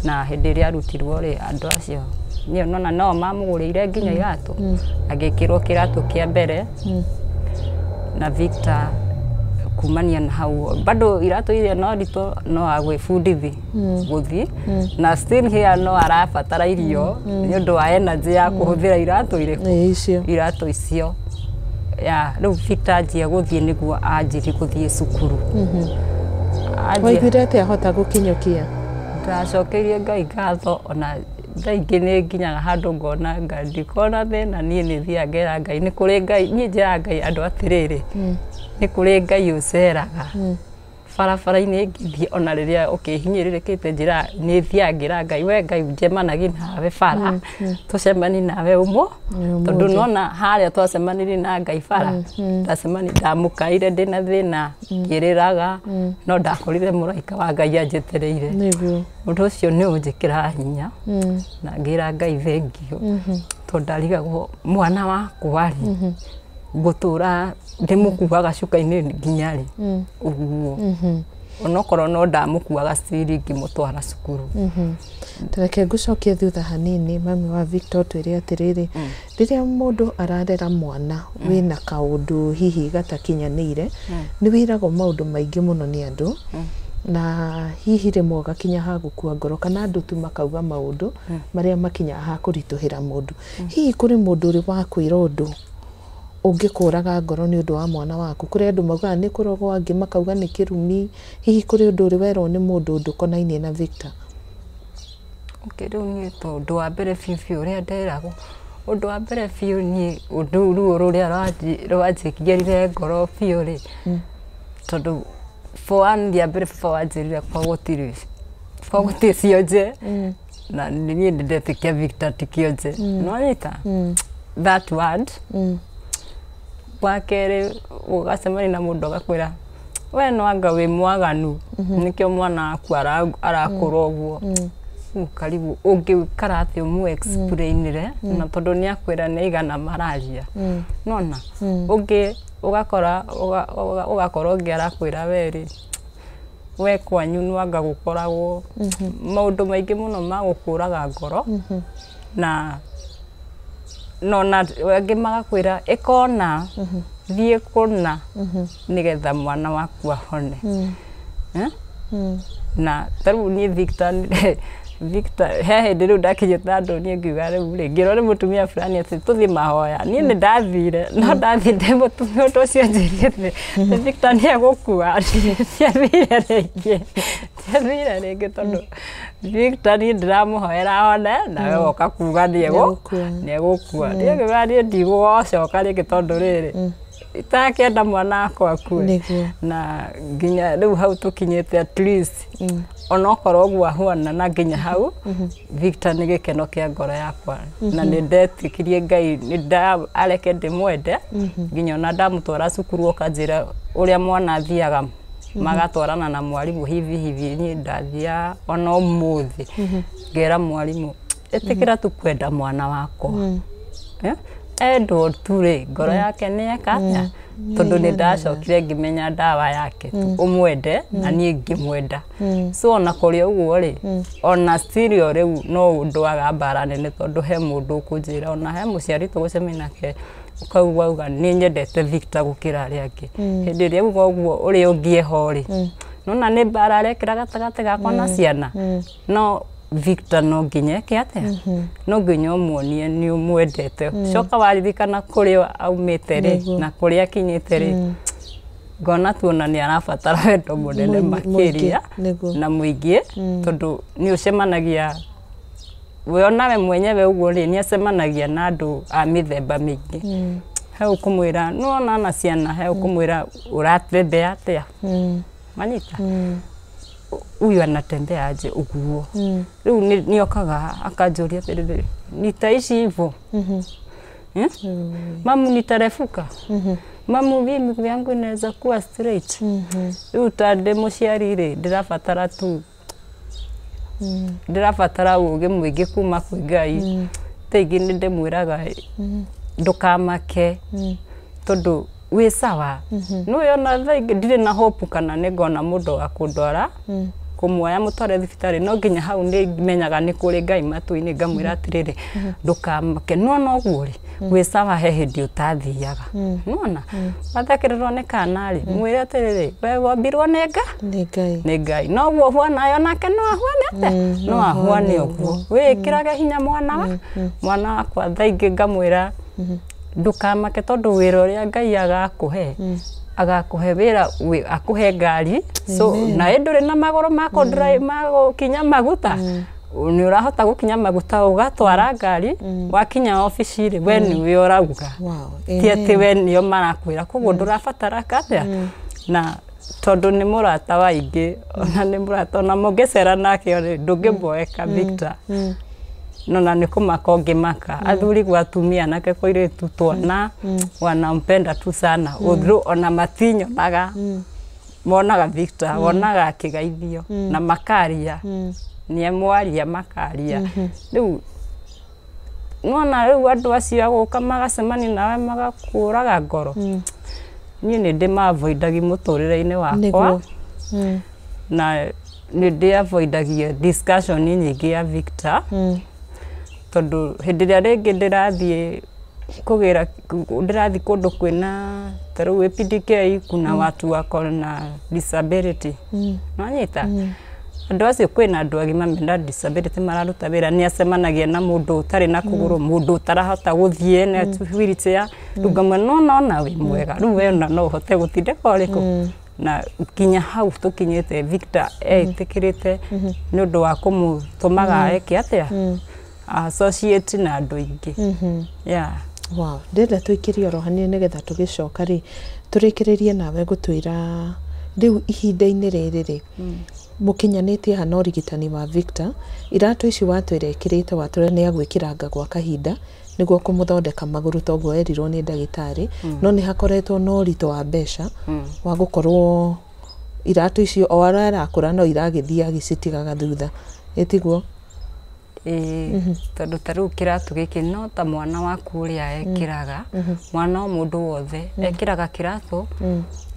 A: na hĩndĩ ĩrĩa arutirwo rĩ andũ acio niĩ nona no mamũgũrĩire nginya iratũ agĩkĩrwo kĩratũ kĩa mbere na Victor kumania na hau bado iratũ iria no ritũ no agwĩbundithi gũthiĩ na still here no arabatara irio nĩ ũndũ wa energy ya kũhũthĩra iratũ irĩkũ
B: icio
A: iratũ icio ya rĩu Victor anjia gũthiĩ nĩguo anjirie gũthiĩ cukuru
B: waiguire atĩa ahota gũkinyũkia
A: ndacokeirie Ngai ngatho ona thaa ingĩ nĩ nginyaga handũ ngona Ngai ndikona thĩna niĩ nĩ thiaga ngera Ngai nĩ kũrĩ Ngai niĩ njĩraga Ngai andũ atĩrĩrĩ nĩ kũrĩ Ngai ũceraga barabara-inĩ ngĩthiĩ ona rĩrĩa ũkĩhinyĩrĩrĩkĩte njĩra nĩ thiaga ngĩra Ngai we Ngai njemanagie nawe bara tũcemanie nawe ũmũ tondũ nona harĩa twacemanirie na Ngai bara ndacemani ndamũkaire ndĩna thĩna ngĩrĩraga no ndakorire mũraika wa Ngai anjetereire
B: nĩguo
A: ũndũ ũcio nĩ ũnjĩkĩraga hinya na ngĩra Ngai thengio tondũ ndarigagwo mwana wakwa rĩ ngũtũra ndĩmũkuaga cuka-inĩ nginya rĩ ũguo Onokorwo no ndamũkuaga still ngĩmũtwara cukuru.
B: Reke ngũcokie thutha hanini, mami wa Victor, twĩre atĩrĩrĩ, rĩrĩa mũndũ ararera mwana wĩna kaũndũ hihi gatakinyanĩire, nĩ wĩragwo maũndũ maingĩ mũno nĩ andũ, na hihi rĩmwe ũgakinya ha gũkua ngoro, kana andũ tu makauga maũndũ marĩa makinyaga ha kũritũhĩra mũndũ. Hihi kũrĩ mũndũ ũrĩ wakwĩra ũndũ ũngĩkũraga ngoro nĩ ũndũ wa mwana waku? Kũrĩ andũ maugaga nĩ kũrogwo, angĩ makauga nĩ kĩrumi. Hihi kũrĩ ũndũ ũrĩ werwo nĩ mũndũ ũndũ ũkonainie na Victor?
A: Okay, rĩu niĩ to ũndũ wa mbere biũ biũ ũrĩa nderagwo, ũndũ wa mbere biũ niĩ ũndũ ruo rũrĩa rwanjĩkĩrire ngoro biũ rĩ, tondũ for one rĩa mbere baba wanjĩrire kwa gũtirĩ cionje, na niĩ nĩ ndetĩkia Victor ti kĩonje, nĩwanyita that word. Wa kerĩ, ũgacemania na mũndũ agakwĩra we no anga wĩ mwaganu, nĩkĩo mwana waku arakũra ũguo. Rĩu karibu ũngĩikara atĩ ũmũ explainĩre, na tondũ nĩ akwĩra nĩ aigana mararia, nona ũngĩ ũgakora ũgakora ũngĩ arakwĩra we rĩ, we kwanyu nwanga gũkoragwo maũndũ maingĩ mũno ma gũkũraga ngoro, na nona angĩ magakwĩra ĩkona thiĩ kũna nĩgetha mwana waku ahone. Na tarĩu niĩ Victor he hĩndĩ rĩu ndakinyĩte handũ niĩ ngiuga rĩu rĩ, ngĩrwo nĩ mũtumia fulani atĩ tũthiĩ mahoya. Niĩ nĩ ndathire, no ndathiĩ ndĩ mũtumia ũndũ ũcio anjĩrire atĩ Victor nĩ egũkua. Ndiathire rĩngĩ, ndiathire rĩngĩ, tondũ Victor niĩ ndĩramũhoera ahone, nawe woka kuga nĩ egũkua. Niĩ ngiuga niĩ ndigũcoka rĩngĩ, tondũ rĩrĩ itakĩenda mwana wakwa akue. Na nginya rĩu hau tũkinyĩte, at least onokorwo ũguo ahuana, na nginya hau Victor nĩ gĩkeno kĩa ngoro yakwa, na nĩ ndetĩkirie Ngai nĩ areke ndĩmwende nginya ona ndamũtwara cukuru okanjĩra ũrĩa mwana athiaga magatwarana na mwarimũ hivi hivi. Niĩ ndathiaga ona ũmũthĩ ngera mwarimũ, ĩtĩkĩra tu kwenda mwana wakwa, endwo tu rĩ, ngoro yake nĩ eka atĩa, tondũ nĩ ndacokire ngĩmenya ndawa yake tu ũmwende, na niĩ ngĩmwenda. So ona kũrĩ ũguo rĩ, ona still rĩu no ũndwaga mbara nene, tondũ he mũndũ ũkũnjĩra, ona he mũciari tũgũcemania nake ũkauga uga nĩ nyendete Victor gũkĩra arĩa angĩ. Hĩndĩ ĩrĩa auga ũguo, ũrĩa ũngĩ eho rĩ, nona nĩ mbara arekĩra gatagatĩ gakwa na ciana. No Victor no nginya eke atĩa, no nginya ũmuonie nĩ ũmwendete. Coka waririkana kũrĩa aumĩte rĩ, na kũrĩa akinyĩte rĩ, ngona tuona nĩ arabatara wendo mũnene makĩria na mũingĩ, tondũ nĩ ũcemanagia we onawe mwenyewe ũguo rĩ, nĩ acemanagia na andũ a mĩthemba mĩingĩ. He ũkũmwĩra nĩwona na ciana, he ũkũmwĩra ũratembea atĩa, manyita huyu anatembea aje ũguo. Rĩu nĩokaga akanjũria atĩrĩrĩ, nitaishi hivyo? Mamu, nitarefuka? Mamu, mimi miguu yangu inaweza kuwa straight? Rĩu ta ndĩ mũciari rĩ, ndĩrabatara tu ndĩrabatara ũgĩ mũingĩ kuma kwĩ Ngai. Thaa ingĩ nĩ ndĩmwĩraga ndũkamake, tondũ wĩ sawa. Nĩũĩ ona thaa ingĩ ndirĩ na hope kana nĩ ngona mũndũ wa kũndwara kũmuoya mũtware thibitarĩ, no nginya hau nĩ menyaga nĩ kũrĩ Ngai matu-inĩ, ngamwĩra atĩrĩrĩ, ndũkamake, nĩwona ũguo rĩ, wĩ sawa. He hĩndĩ ũtathiaga, nĩwona wathekererwo nĩ kana rĩ, mwĩre atĩrĩrĩ, we wombirwo nĩ Ngai, nĩ Ngai, noguo ũhuanayo nake no ahuane atĩa, no ahuane ũguo. Wĩĩkĩrage hinya mwana mwana wakwa. Thaa ingĩ ngamwĩra ndũkamake, tondũ wĩra ũrĩa Ngai agakũhe, agakũhe wĩra, akũhe ngari, so na ndũrĩ na magũrũ ma gũkinya maguta, nĩ ũrahota gũkinya maguta ũgatwara ngari, wakinya obici rĩ, we nĩwe ũrauga, ti atĩ we nĩo marakwĩra, koguo ndũrabatara atĩa. Na tondũ nĩ mũrata wa aingĩ, ona nĩ mũrata, ona mũngĩcera nake rĩ, ndũngĩmboeka Victor, no na nĩ kũmaka ũngĩmaka. Athuri gwa atumia, anake kwa airĩtu, twana wanampenda tu sana, ũndũ ona matinyonaga, monaga Victor, wonaga akĩgeithio na makaria, nĩ mwaria makaria. Rĩu nĩwona rĩu andũ acio agũka magacemania nawe magakũraga ngoro, niĩ nĩ ndĩmavoidagi mũtũrĩre-inĩ wakwa. Na nĩ ndĩ avoidagia discussion nyingĩ ya Victor, tondũ hĩndĩ ĩrĩa rĩngĩ ndĩrathiĩ kũgĩra, ndĩrathiĩ kũndũ kwĩna ta rĩu APDK, kuna watu wako na disability, nĩwanyita? Andũ acio, kwĩna andũ agima mena disability mararuta wĩra, nĩ acemanagia na mũndũ ũtarĩ na kũgũrũ, mũndũ ũtarahota gũthiĩ na wheelchair. Rĩu ngamwĩra, no nona wĩ mwega, rĩu we ona no ũhote gũtindĩka ũrĩkũ. Na kinya hau tũkinyĩte, Victor etĩkĩrĩte nĩ ũndũ wa kũmũtũmaga eke atĩa, associate na andũ aingĩ, yeah.
B: Wow, ndĩrenda tũikĩrie oro hanini nĩgetha tũgĩcoka rĩ tũrĩkĩrĩrie nawe gũtwĩra rĩu ihinda-inĩ rĩrĩ rĩ mũkinyanĩtie hana ũrigitani wa Victor. Iratũ ici watwĩra ĩkĩrĩte, watwĩra nĩ agwĩkĩranga gwa kahinda nĩguo kũmũthondeka magũrũ toguo erirwo nĩ ndagĩtarĩ, no nĩ hakoretwo na ũritũ wa mbeca wa gũkorwo iratũ icio o ũrĩa arakũra no iragĩthiĩ agĩcitigaga thutha, ĩtiguo?
A: Ĩĩ, tondũ ta rĩu kĩratũ gĩkĩ no ta mwana waku ũrĩa ekĩraga, mwana o mũndũ wothe ekĩraga kĩratũ,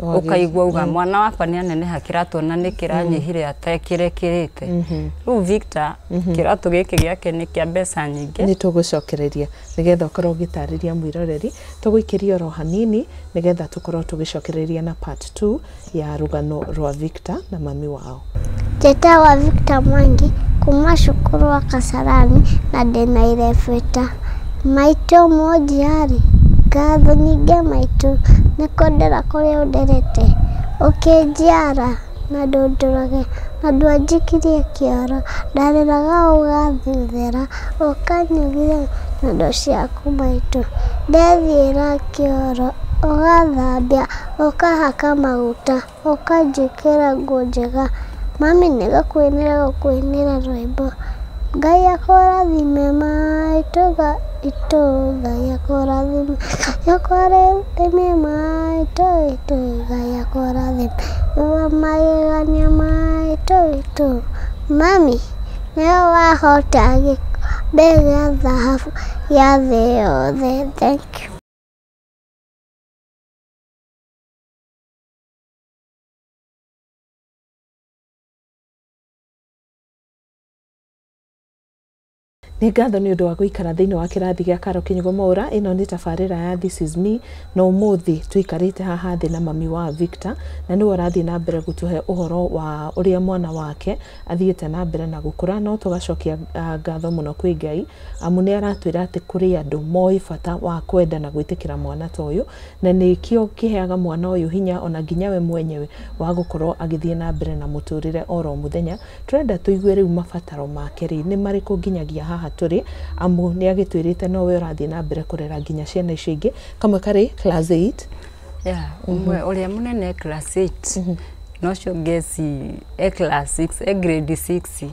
A: ũkaigua uga mwana wakwa nĩ aneneha, kĩratũ ona nĩ kĩranyihire atekĩrekĩrĩte. Rĩu Victor kĩratũ gĩkĩ gĩake nĩ kĩa mbeca nyingĩ.
B: Nĩ tũgũcokereria nĩgetha ũkorwo ũgĩtarĩria mwĩroreri. Tũgũikĩria oro hanini nĩgetha tũkorwo tũgĩcokereria na part 2 ya rũgano rwa Victor na mami wao.
C: Njĩtagwo Victor Mwangi kuma cukuru wa Kasarani na ndĩna irebeta. Maitũ mũnjiari, ngatho nyingĩ maitũ nĩ kũndera kũrĩa ũnderete, ũkĩnjiara na ndũndũrage na ndwanjikirie kĩoro, ndarĩraga ũgathuthĩra, ũkanyugithia nyondo ciaku maitũ. Ndethiĩra kĩoro ũgathambia, ũkahaka maguta, ũkanjĩkĩra nguo njega. Mami, nĩngũkũinĩra, gũkũinĩra rwĩmbo. Ngai akũrathime maitũ, itũ, Ngai akũrathime, Ngai akũrathime maitũ, itũ, Ngai akũrathime magegania maitũ, itũ. Mami, nĩwe wahota gĩkombe gĩa thahabu gĩa thĩ yothe. Thank you.
B: Nĩ ngatho nĩ ũndũ wa gũikara thĩinĩ wa kĩrathi gĩa Karo Kinyugo Mwaura. Ĩno nĩ tabarĩra ya This Is Me, na ũmũthĩ tũikarĩte haha thĩ na mami wa Victor, na nĩwe ũrathiĩ na mbere gũtũhe ũhoro wa ũrĩa mwana wake athiĩte na mbere na gũkũra. No tũgacokia ngatho mũno kwĩ Ngai, amu nĩ aratwĩra atĩ kũrĩ andũ moĩ bata wa kwenda na gwĩtĩkĩra mwana ta ũyũ, na nĩkĩo kĩheaga mwana ũyũ hinya ona nginya we mwenyewe wa gũkorwo agĩthiĩ na mbere na mũtũrĩre oro mũthenya. Tũrenda tũigue rĩu mabataro make rĩ nĩ marĩkũ nginyagia haha tũrĩ, amu nĩ agĩtwĩrĩte nowe ũrathiĩ na mbere kũrera nginya ciana icio ingĩ, kamwe karĩ class 8.
A: Yeah, ũmwe ũrĩa mũnene class 8, na ũcio ũngĩ e class 6, e grade 6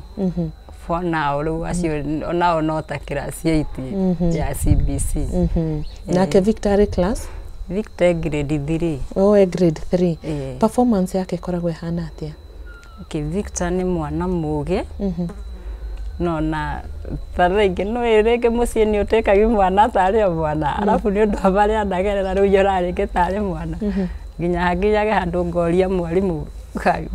A: for now. Rĩu acio onao no ta class 8 ya CBC.
B: Nake Victor arĩ class?
A: Victor e grade 3.
B: Oh, e grade 3.
A: Ĩĩ.
B: Performance yake ĩkoragwo ĩhana atĩa?
A: Okay, Victor nĩ mwana mũgĩ, no na ta rĩngĩ no rĩngĩ mũciĩ nĩ ũtĩkagi mwana tarĩ o mwana, arabu nĩ ũndũ wa marĩa anagerera rĩu nyonaga rĩngĩ tarĩ mwana, nginya hanginyage handũ ngoria mwarimũ,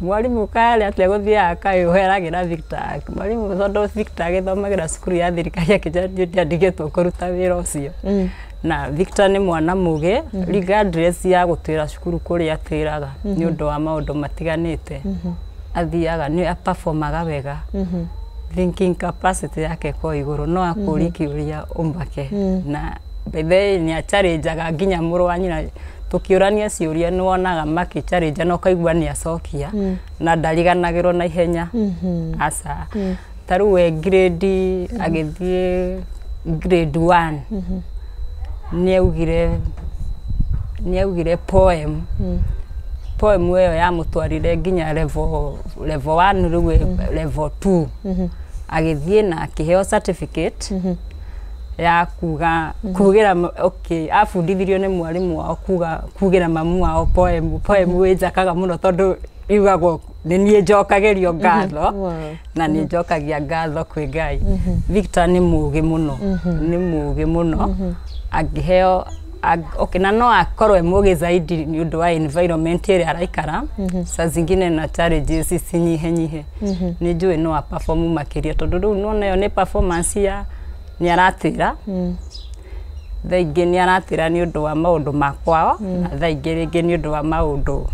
A: mwarimũ karĩ atĩa gũthiaga kaĩ ũheragĩra Victor mwarimũ, tondũ Victor agĩthomagĩra cukuru ya thirikari, akĩnjĩra ndiandĩkĩtwo kũruta wĩra ũcio. Na Victor nĩ mwana mũgĩ regardless ya gũtĩra cukuru kũrĩa atĩraga nĩ ũndũ wa maũndũ matiganĩte, athiaga nĩ aperformaga wega, thinking capacity yake ko igũrũ, no akũrie kĩũria ũmake, na by the way nĩ achallengaga nginya mũrũ wa nyina. Tũkĩũrania ciũria nĩ wonaga makĩ na ũkaigua nĩ acokia na ndariganagĩrwo na ihenya, aca. Ta rĩu e grade, agĩthiĩ grade 1, nĩ augire poem. Poem ĩyo yamũtwarire nginya level 1, rĩu e level 2 agĩthiĩ na akĩheo certificate ya kuga kugĩra okay, abundithirio nĩ mwarimũ wao kuga kugĩra mamu wao poem. Poem ĩnjakaga mũno tondũ yugagwo nĩ niĩ njokagĩrio ngatho. Na nĩ njokagia ngatho kwĩ Ngai. Victor nĩ mũgĩ mũno, nĩ mũgĩ mũno, angĩheo okay, na no akorwo e mũgĩ zaidi nĩ ũndũ wa environment ĩrĩa araikara. Saa zingine na challenges cinyihe nyihe, nĩ njũĩ no a perform makĩria, tondũ rĩu nona ĩyo nĩ performance ya nĩ aratĩra. Thaa ingĩ nĩ aratĩra nĩ ũndũ wa maũndũ ma kwao, na thaa ingĩ rĩngĩ nĩ ũndũ wa maũndũ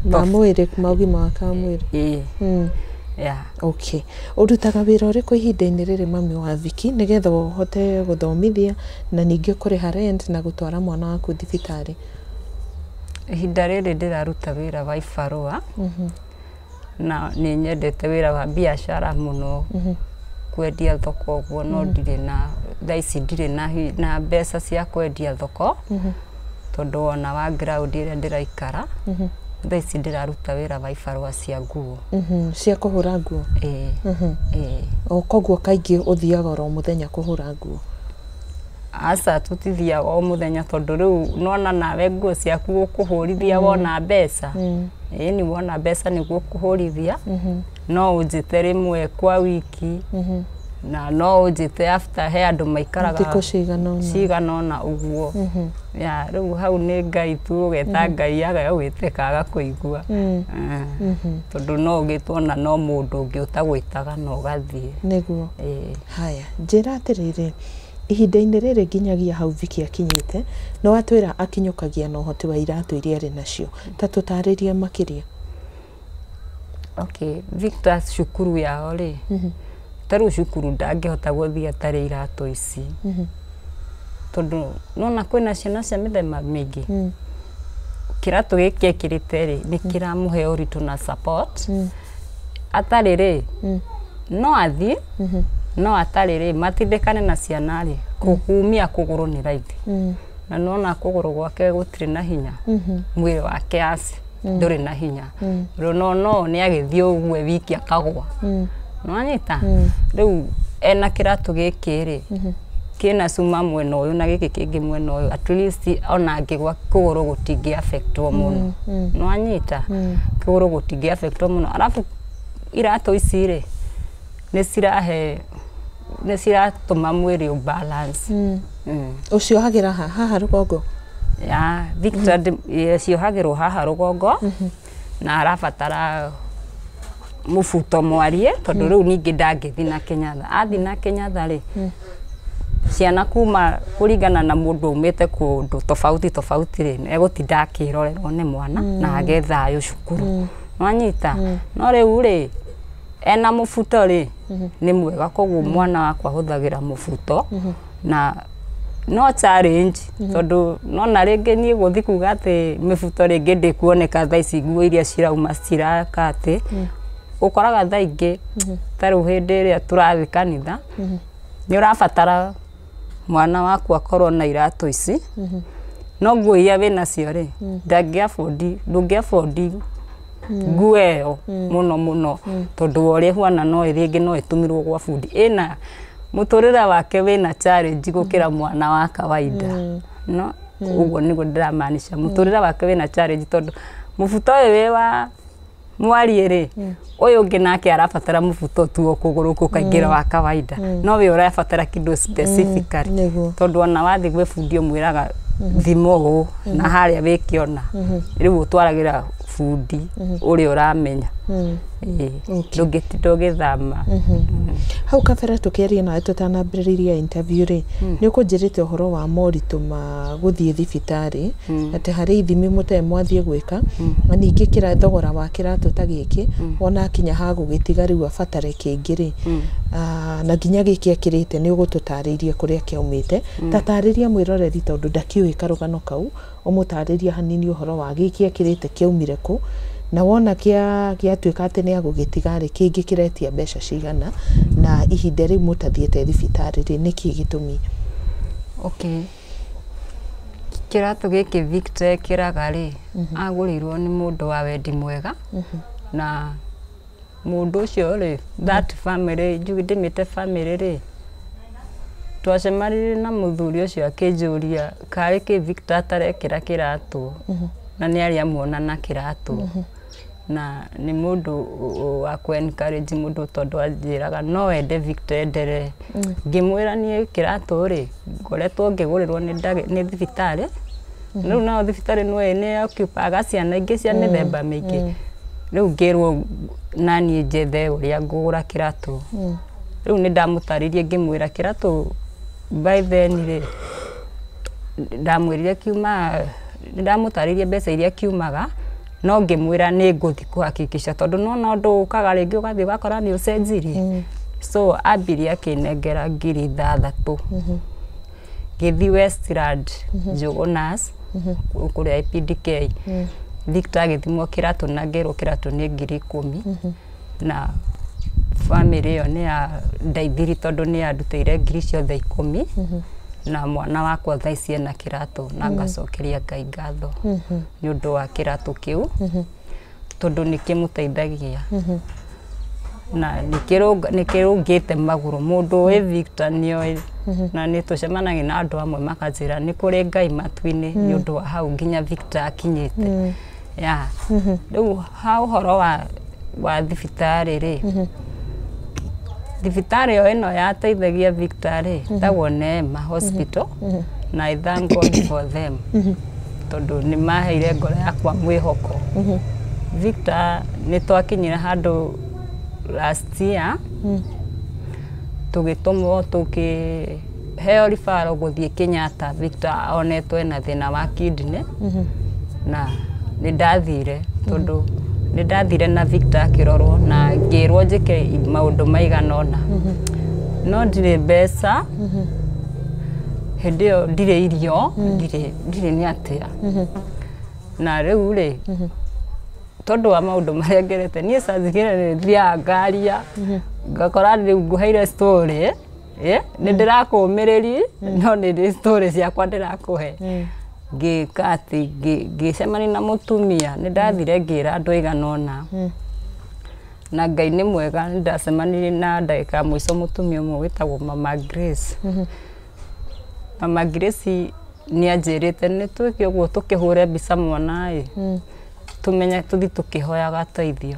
B: ma mwĩrĩ, ma ũgima wake wa mwĩrĩ.
A: Ĩĩ. Yeah.
B: Okay, ũrutaga wĩra ũrĩkũ ihinda-inĩ rĩrĩ, mami wa Viki, nĩgetha ũhote gũthomithia na ningĩ kũrĩha rent na gũtwara mwana waku thibitarĩ?
A: Ihinda rĩrĩ ndĩraruta wĩra wa ibarũa, na nĩ nyendete wĩra wa biacara mũno, kwendia thoko ũguo, no ndirĩ na thaa ici ndirĩ na mbeca cia kwendia thoko, tondũ ona wa ground ĩrĩa ndĩraikara. Thaa ici ndĩraruta wĩra wa ibarũa cia nguo.
B: Cia kũhũra nguo?
A: Ĩĩ, ĩĩ.
B: O koguo kaingĩ ũthiaga oro mũthenya kũhũra nguo?
A: Aca, tutithiaga o mũthenya, tondũ rĩu nona nawe nguo ciaku ũkũhũrithia wona mbeca. Ĩni, wona mbeca nĩguo ũkũhũrithia. No ũnjĩte rĩmwe kwa wiki, na no ũnjĩte after he andũ maikaraga
B: thikũ cigana ũna.
A: Cigana ũna ũguo. Ya rĩu hau nĩ Ngai tu, ũgeta Ngai aga gwĩtĩka agakũigua. Tondũ no ũgĩtwo na no mũndũ ũngĩ ũtagwĩtaga na ũgathiĩ.
B: Nĩguo.
A: Ĩĩ.
B: Haya, njĩra atĩrĩrĩ, ihinda-inĩ rĩrĩ nginyagia hau Viki akinyĩte, nĩ watwĩra akinyũkagia na ũhoti wa iratũ iria arĩ nacio, ta tũtarĩrie makĩria.
A: Okay, Victor cukuru yao rĩ, ta rĩu cukuru ndangĩhota gũthiĩ atarĩ iratũ ici, tondũ nona kwĩna ciana cia mĩthemba mĩingĩ. Kĩratũ gĩkĩ ekĩrĩte rĩ, nĩ kĩramũhe ũritũ na support. Atarĩ rĩ, no athiĩ, no atarĩ rĩ, matindĩkane na ciana rĩ, kumia kũgũrũ nĩ raithi, na nona kũgũrũ gwake gũtirĩ na hinya, mwĩrĩ wake aci ndũrĩ na hinya rĩu, no nĩ agĩthiĩ ũguo wiki akagwa. Nĩwanyita? Rĩu ena kĩratũ gĩkĩ rĩ, kĩna cuma mwena ũyũ na gĩkĩ kĩngĩ mwena ũyũ, at least ona angĩgwa kũgũrũ gũtingĩ affectwo mũno. Nĩwanyita? Kũgũrũ gũtingĩ affectwo mũno. Arabu iratũ ici rĩ, nĩ cirahe, nĩ ciratũma mwĩrĩ ũbalance.
B: Ũciohagĩra ha haha rũgongo?
A: Ya Victor ciohagĩrwo haha rũgongo, na arabatara mũbuto mwarie, tondũ rĩu ningĩ ndangĩthi na Kenyatta. Athi na Kenyatta rĩ, ciana kuma kũringana na mũndũ umĩte kũndũ tofauti tofauti rĩ, egũtinda akĩrorerwo nĩ mwana na age thayũ cukuru. Nĩwanyita? No rĩu rĩ, ena mũbuto rĩ, nĩ mwega. Koguo mwana wakwa ahũthagĩra mũbuto, na no challenge, tondũ nona rĩngĩ niĩ gũthi kuga atĩ mĩbuto rĩngĩ ndĩkuoneka thaa ici, nguo iria cirauma ciraka atĩ ũkoraga thaa ingĩ, ta rĩu hĩndĩ ĩrĩa tũrathiĩ kanitha, nĩ ũrabatara mwana waku akorwo na iratũ ici, no nguo iria wĩnacio rĩ, ndangĩ afford, ndũngĩ afford nguo ĩyo mũno mũno, tondũ wa ũrĩa ĩhuana, no rĩngĩ no ĩtũmirwo gwa bundi. Ĩna mũtũrĩre wake wĩna challenge gũkĩra mwana wa kawaida. No ũguo nĩguo ndĩramaanisha, mũtũrĩre wake wĩna challenge, tondũ mũbuto ũyũ wĩ wa mwarie rĩ, ũyũ ũngĩ nake arabatara mũbuto tu o kũgũrũ gũkaingĩra wa kawaida, no we ũrabatara kĩndũ specifically. Tondũ ona wathiĩ gwĩ bundi ũmwĩraga thima ũũ na harĩa wĩkĩona, rĩu ũtwaragĩra bundi ũrĩa ũramenya. Ĩĩ. Ndũngĩtinda ũgĩthama.
B: Hau kabere tũkĩaria nawe tũtanambĩrĩria interview rĩ, nĩ ũkũnjĩrĩte ũhoro wa moritũ ma gũthiĩ thibitarĩ, atĩ harĩ ithimi mũtarĩ mwathiĩ gwĩka, na ningĩ kĩra thogora wa kĩratũ ta gĩkĩ, wona akinya ha gũgĩtiga rĩu abatare kĩngĩ rĩ, na nginya gĩkĩ ekĩrĩte nĩ ũgũtũtarĩirie kũrĩa kĩaumĩte. Ta tarĩria mwĩroreri, tondũ ndakĩũĩ karũgano kau, ũmũtarĩrie hanini ũhoro wa gĩkĩ ekĩrĩte kĩaumire kũ, na wona kĩa gĩatuĩka atĩ nĩ agũgĩtiga rĩ, kĩngĩ kĩretia mbeca cigana, na ihinda rĩu mũtathiĩte thibitarĩ rĩ, nĩkĩ gĩtũmi?
A: Okay, kĩratũ gĩkĩ Victor ekĩraga rĩ, agũrĩirwo nĩ mũndũ wa wendi mwega, na mũndũ ũcio rĩ, that family, njuge ndĩmĩte family rĩ, twacemanirie na mũthuri ũcio akĩnjũria karĩ kĩ Victor atarekĩra kĩratũ, na nĩ arĩ amuona na kĩratũ. Na nĩ mũndũ wa kũ encourage mũndũ tondũ anjĩraga no ende Victor enderee. Ngĩmwĩra niĩ kĩratũ rĩ, ngoretwo ngĩgũrĩrwo nĩ thibitarĩ. Rĩu nao thibitarĩ nĩ occupaga ciana ingĩ cia mĩthemba mĩingĩ. Rĩu ngĩrwo naniĩ njethe ũrĩa ngũgũra kĩratũ. Rĩu nĩ ndamũtarĩirie ngĩmwĩra kĩratũ by then rĩ, ndamwĩrire kiuma, nĩ ndamũtarĩirie mbeca iria kiumaga, no ngĩmwĩra nĩ ngũthiĩ kũhakikisha tondũ nĩwona ũndũ ũkaga rĩngĩ ũgathiĩ ũgakora nĩ ũcenjirie. So ambirie akĩnengera 6,000. Ngĩthiĩ Westland Njũgũnas kũrĩa IPDK. Victor agĩthimwo kĩratũ na ngĩrwo kĩratũ nĩ 10,000. Na family ĩyo nĩ ya ndeithirie tondũ nĩ yandutĩire ngiri ciothe 10. Na mwana wakwa thaa ici ena kĩratũ na ngacokeria Ngai ngatho nĩ ũndũ wa kĩratũ kĩu tondũ nĩ kĩmũteithagia na nĩ kĩrũngĩte magũrũ. Mũndũ ũĩ Victor nĩoĩ, na nĩ tũcemanagia na andũ amwe makanjĩra nĩ kũrĩ Ngai matu-inĩ nĩ ũndũ wa hau nginya Victor akinyĩte. Ya rĩu ha ũhoro wa thibitarĩ rĩ, thibitarĩ o ĩno yateithagia Victor rĩ, ĩtagwo Neema Hospital, na I thank God for them tondũ nĩ maheire ngoro yakwa mwĩhoko. Victor nĩ twakinyire handũ last year tũgĩtũmwo tũkĩheo referral gũthiĩ Kenyatta. Victor onetwo ena thĩna wa kidney na nĩ ndathire tondũ nĩ ndathire na Victor akĩrorwo na ngĩrwo njĩke maũndũ maigana ũna, no ndirĩ mbeca hĩndĩ ĩyo, ndirĩ irio, ndirĩ nĩ atĩa. Na rĩu rĩ, tondũ wa maũndũ marĩa ngerete niĩ saa zingine nĩ thiaga ngaria ngakora rĩu ngũheire story, nĩ ndĩrakũũmĩrĩria no nĩ ndĩ story ciakwa ndĩrakũhe. Ngĩka atĩ ngĩcemania na mũtumia, nĩ ndathire ngĩra andũ aigana ũna, na Ngai nĩ mwega, nĩ ndacemanirie na ndagĩka ya mũico mũtumia ũmwe wĩtagwo Mama Grace. Mama Grace nĩ anjĩrĩte nĩ twĩke ũguo tũkĩhũre mbica mwana ĩ, tũmenye tũthiĩ tũkĩhoyaga ũteithio.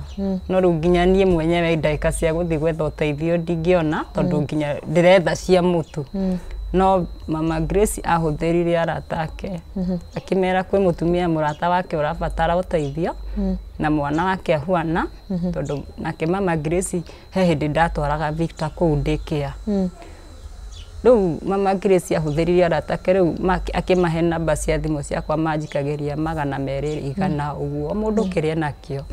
A: No rĩu nginya niĩ mwenyewe ndagĩka cia gũthiĩ gwetha ũteithio ndingĩona tondũ nginya ndĩretha cia mũtu. No Mama Grace ahũthĩrire arata ake akĩmera kwĩ mũtumia mũrata wake ũrabatara ũteithio na mwana wake ahuana, tondũ nake Mama Grace he hĩndĩ ndatwaraga Victor kũu daycare. Rĩu Mama Grace ahũthĩrire arata ake rĩu akĩmahe namba cia thimũ ciakwa manjikagĩria 200 100 ũguo mũndũ kĩrĩa nakĩo.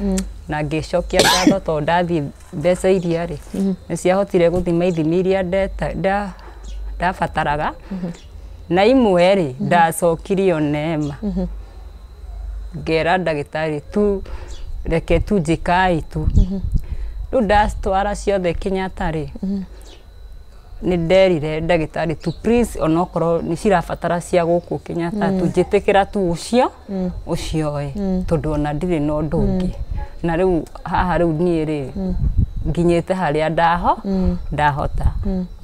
A: Na ngĩcokia ngatho tondũ ndathiĩ mbeca iria rĩ nĩ ciahotire gũthima ithimi iria ndabataraga, na imwe rĩ ndacokirio Neema. Ngera ndagĩtarĩ tu reke tu njĩkai tu. Rĩu ndacitwara ciothe Kenyatta rĩ, nĩ nderire ndagĩtarĩ tu please onokorwo nĩ cirabatara cia gũkũ Kenyatta tu njĩtĩkĩra tu ũcio ũcio ĩ, tondũ ona ndirĩ na ũndũ ũngĩ. Na rĩu haha rĩu niĩ rĩ nginyĩte harĩa ndahota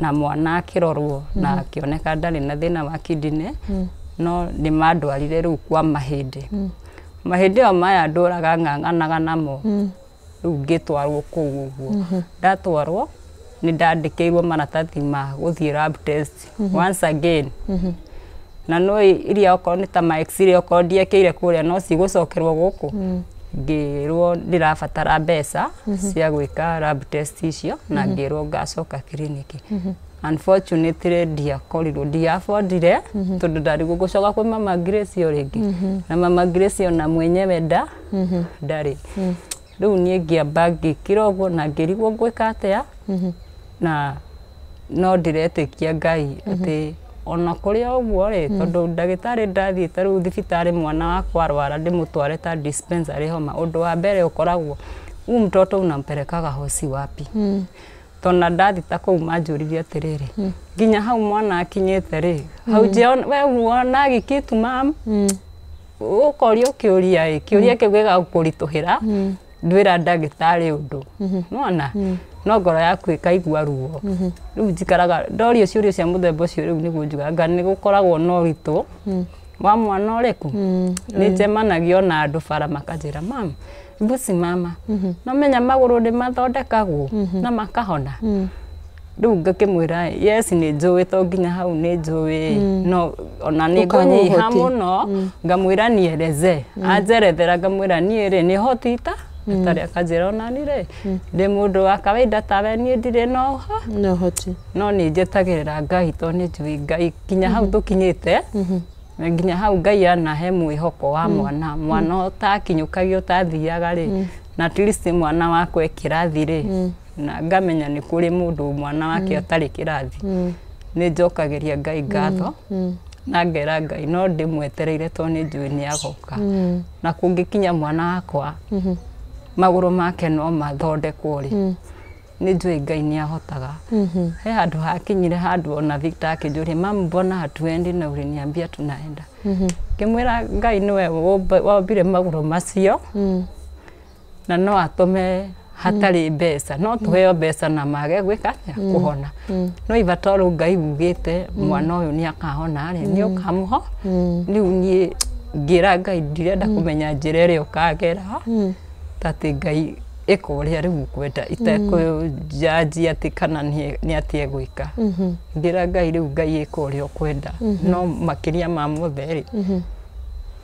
A: na mwana akĩrorwo na akĩoneka ndarĩ na thĩna wa kidney, no nĩ mandwarire rĩu kwa mahĩndĩ. Mahĩndĩ o maya ndũraga ng'ang'anaga namo, rĩu ngĩtwarwo kũu ũguo. Ndatwarwo nĩ ndandĩkĩirwo maratathi ma gũthiĩ lab test once again. Na no iria okorwo nĩ ta ma x-ray okorwo ndiekĩire kũrĩa no cigũcokerwo gũkũ. Ngĩrwo ndĩrabatara mbeca cia gwĩka lab test icio na ngĩrwo ngacoka kiriniki. Unfortunately ndiakorirwo ndiafordire tondũ ndarigwo gũcoka kwĩ Mama Grace o rĩngĩ. Na Mama Grace ona mwenyewe ndarĩ. Rĩu niĩ ngĩamba ngĩkira ũguo na ngĩrigwo ngwĩka atĩa, na no ndĩretĩkia Ngai atĩ ona kũrĩ o ũguo rĩ, tondũ ndagĩtarĩ ndathiĩ ta rĩu thibitarĩ mwana wakwa arwara ndĩmũtware ta dispensary homa, ũndũ wa mbere ũkoragwo huu mtoto unampelekaga hosi wapi? Tondũ ndathiĩ ta kũu manjũririe atĩrĩrĩ, nginya hau mwana akinyĩte rĩ, hau we huonagi kitu mam? Ũkorio kĩũria ĩ, kĩũria kĩu gĩgakũritũhĩra, ndwĩra ndagĩtarĩ ũndũ. Nĩwona? No ngoro yaku ĩkaigua ruo. Rĩu njikaraga ndorio ciũria cia mũthemba ũcio rĩu nĩguo njugaga anga nĩ gũkoragwo na ũritũ wa mwana ũrĩkũ. Nĩ njemanagia ona andũ bara makanjĩra mam, Mbucimama no menya magũrũ nĩ mathondekagwo na makahona. Rĩu ngakĩmwĩra yes nĩ njũĩ to nginya hau nĩ njũĩ no ona nĩ
B: Ũkaga
A: ngũnyiha
B: ũhoti.
A: Mũno ngamwĩra nieleze anjerethera ngamwĩra niĩ rĩ nĩ hotita atarĩ akanjĩra ona ni rĩ ndĩ mũndũ wa kawaida tawe niĩ ndirĩ na ũho
B: Na ũhoti.
A: No nĩ njetagĩrĩra Ngai tondũ nĩ njũĩ Ngai kinya hau tũkinyĩte na nginya hau Ngai anahe mwĩhoko wa mwana mwana ũtakinyũkagia ũtathiaga rĩ na at least mwana wakwa e kĩrathi rĩ na ngamenya nĩ kũrĩ mũndũ mwana wake atarĩ kĩrathi nĩ njokagĩria Ngai ngatho na ngera Ngai no ndĩmwetereire tondũ nĩ njũĩ nĩ agoka na kũngĩkinya mwana wakwa magũrũ make no mathondekwo rĩ nĩ njũĩ Ngai nĩ ahotaga. He handũ hakinyire handũ ona Victor akĩnjũria, "Mamu, mbona hatuendi na uliniambia tunaenda?" Ngĩmwĩra Ngai nĩwe wombire magũrũ macio na no atũme hatarĩ mbeca no tũheo mbeca na mage gwĩka atĩa kũhona no ibataro Ngai ugĩte mwana ũyũ nĩ akahona rĩ nĩ ũkamũho. Rĩu niĩ ngĩra Ngai ndirenda kũmenya njĩra ĩrĩa ũkagera atĩ Ngai ĩka ũrĩa rĩu ũkwenda itekũnjanjia atĩ kana nĩ atĩa egwĩka. Ngĩra Ngai rĩu Ngai ĩka ũrĩa ũkwenda no makĩria ma mothe rĩ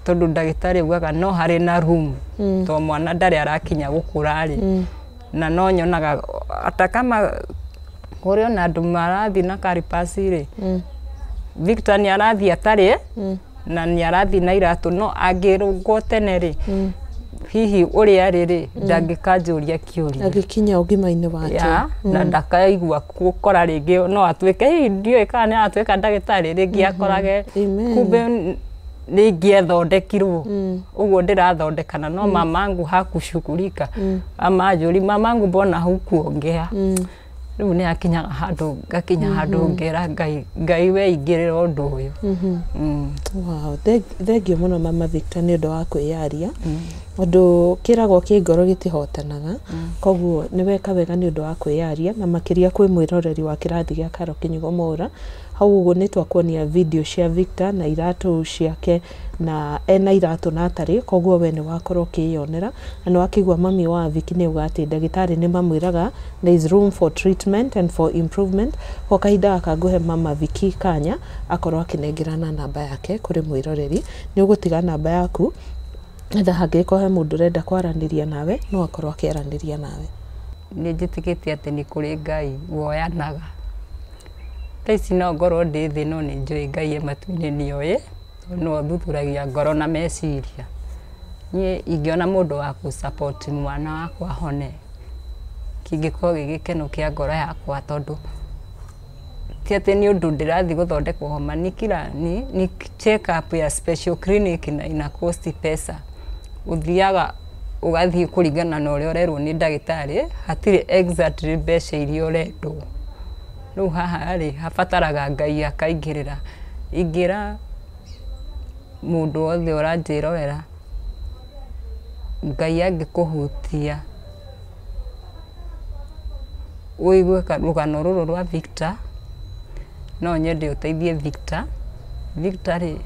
A: tondũ ndagĩtarĩ augaga no harĩ na room to mwana ndarĩ arakinya gũkũra rĩ na no nyonaga ata kama kũrĩ ona andũ marathiĩ na karipasi rĩ Victor nĩ arathiĩ atarĩ na nĩ arathiĩ na iratũ no angĩrũngwo tene rĩ hihi ũrĩa arĩ rĩ ndangĩkanjũria kĩũria
B: Agĩkinya ũgima-inĩ wake.
A: Ya na ndakaigua gũkora rĩngĩ no atuĩke hihi ndiũĩ kana nĩ aratuĩka ndagĩtarĩ rĩngĩ akorage
B: Amen.
A: kumbe nĩ ingĩethondekirwo ũguo ndĩrathondekana no mamangu hakushughulika amanjũri, "Mamangu, mbona hukuongea?" Rĩu nĩ akinyaga handũ ngakinya handũ ngera Ngai Ngai we ingĩrĩra ũndũ ũyũ.
B: Wow, thengio mũno Mama Victor nĩ ũndũ wa kwĩyaria ũndũ kĩragwo kĩ ngoro gĩtihotanaga koguo nĩ weka wega nĩ ũndũ wa kwĩyaria na makĩria kwĩ mwĩroreri wa kĩrathi gĩa Karo Kĩnyugo Mwaũra hau ũguo nĩ twakuonia video cia Victor na iratũ ciake na ena iratũ na atarĩ koguo we nĩ wakorwo ũkĩyonera na nĩ wakĩigua mami wa Vicky nĩ auga atĩ ndagĩtarĩ nĩ mamwĩraga there is room for treatment and for improvement. Kwa kahinda gaka ngũhe Mama Vicky kanya akorwo akĩnengerana namba yake kũrĩ mwĩroreri nĩ ũgũtiga namba yaku etha hangĩkorwo he mũndũ ũrenda kwaranĩria nawe no akorwo akĩaranĩria nawe.
A: Nĩ njĩtĩkĩtie atĩ nĩ kũrĩ Ngai woyanaga thaa ici no ngorwo ndĩ thĩ no nĩ njũĩ Ngai e matu-inĩ nĩoĩ tondũ nĩwe ũthuthuragia ngoro na meciria. Niĩ ingĩona mũndũ wa gũ support mwana wakwa ahone kĩngĩkorwo gĩ gĩkeno kĩa ngoro yakwa tondũ ti atĩ nĩ ũndũ ndĩrathiĩ gũthondekwo homa ni kila ni check up ya special clinic na ina cost pesa ũthiaga ũgathiĩ kũringana na ũrĩa ũrerwo nĩ ndagĩtarĩ hatirĩ exactly mbeca iria ũrendwo. Rĩu haha rĩ habataraga Ngai akaingĩrĩra. Ingĩra mũndũ wothe ũranjĩrorera Ngai angĩkũhutia ũigue rũgano rũrũ rwa Victor no nyende ũteithie Victor. Victor rĩ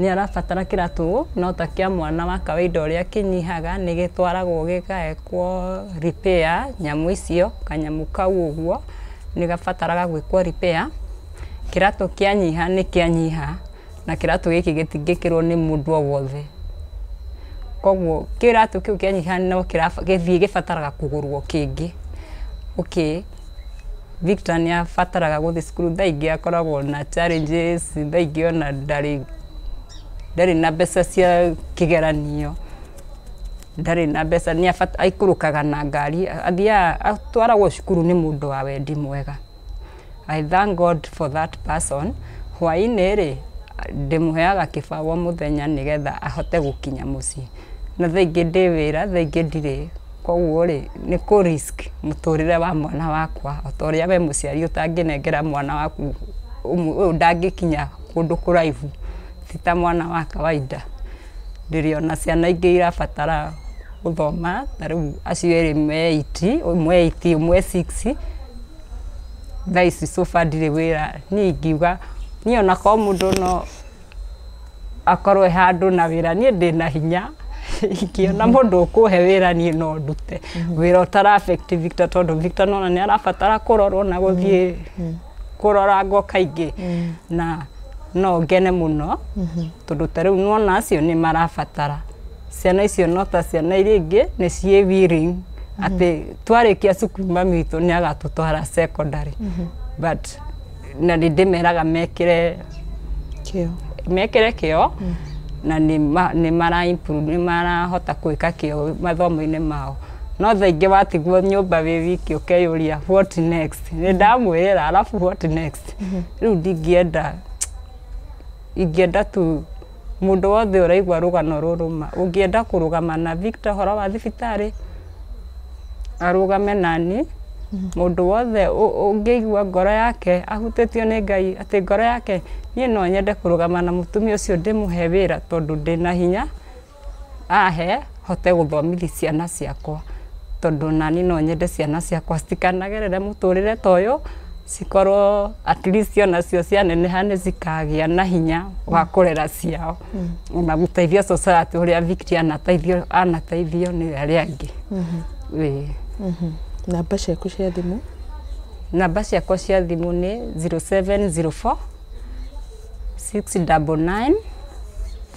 A: nĩ arabatara kĩratũ no ta kĩa mwana wa kawaida ũrĩa kĩnyihaga nĩ gĩtwaragwo gĩgekwo repair nyamũ icio kanyamũ kau ũguo nĩ gabataraga gwĩkwo repair. Kĩratũ kĩanyiha nĩ kĩanyiha na kĩratũ gĩkĩ gĩtingĩkĩrwo nĩ mũndũ o wothe koguo kĩratũ kĩu kĩanyiha no gĩthiĩ gĩbataraga kũgũrwo kĩngĩ. Okay, Victor nĩ abataraga gũthiĩ cukuru thaa ingĩ akoragwo na challenges thaa ingĩ ona ndarĩ na mbeca cia kĩgeranio ndarĩ na mbeca nĩ aikũrũkaga na ngari athiaga atwaragwo cukuru nĩ mũndũ wa wendi mwega. I thank God for that person. Hwaĩ-inĩ rĩ ndĩmũheaga kĩbaũ o mũthenya nĩgetha ahote gũkinya mũciĩ na thaa ingĩ ndĩ wĩra thaa ingĩ ndirĩ koguo rĩ nĩ kũ risk mũtũrĩre wa mwana wakwa o ta ũrĩa we mũciari ũtangĩnengera mwana waku ũyũ ndangĩkinya kũndũ kũraihu ti ta mwana wa kawaida. Ndĩrĩ ona ciana ingĩ irabatara gũthoma ta rĩu acio erĩ me 8 ũmwe 8 ũmwe 6 thaa ici so far ndirĩ wĩra niĩ ingiuga niĩ ona korwo mũndũ no akorwo e handũ na wĩra niĩ ndĩna hinya. Ingĩona mũndũ ũkũhe wĩra niĩ no ndute wĩra ũtara affect Victor, tondũ Victor nona nĩ arabatara kũrorwo na gũthiĩ kũrorangwo kaingĩ, na no ngene mũno tondũ ta rĩu nĩwona acio nĩ marabatara ciana icio, no ta ciana iria ingĩ nĩ ciĩ willing atĩ twarĩkia cukuru mami witũ nĩ agatũtwara secondary, but na nĩ ndĩmeraga mekĩre
B: kĩo,
A: mekĩre kĩo, na nĩ mara improve, nĩ marahota gwĩka kĩo mathomo-inĩ mao. No thaa ingĩ watigwo nyũmba wĩ wiki ũkeyũria what next, nĩ ndamwĩra arabu what next. Rĩu ndingĩenda, ingĩenda tu mũndũ wothe ũraigua rũgano rũrũ ma ũngĩenda kũrũgama na Victor ũhoro wa thibitarĩ arũgame nani. Mũndũ wothe ũngĩigua ngoro yake ahutĩtio nĩ Ngai atĩ ngoro yake, niĩ no nyende kũrũgama na mũtumia ũcio ndĩmũhe wĩra tondũ ndĩna hinya ahe hote gũthomithia ciana ciakwa, tondũ nani no nyende ciana ciakwa citikanagerere mũtũrĩre ta ũyũ, cikorwo at least onacio cianeneha nĩ cikagĩa na hinya wa kũrera ciao ona gũteithia society ũrĩa Victor anateithio nĩ arĩa angĩ. Ĩĩ.
B: Namba ciaku cia thimũ?
A: Namba ciakwa cia thimũ nĩ 0704 699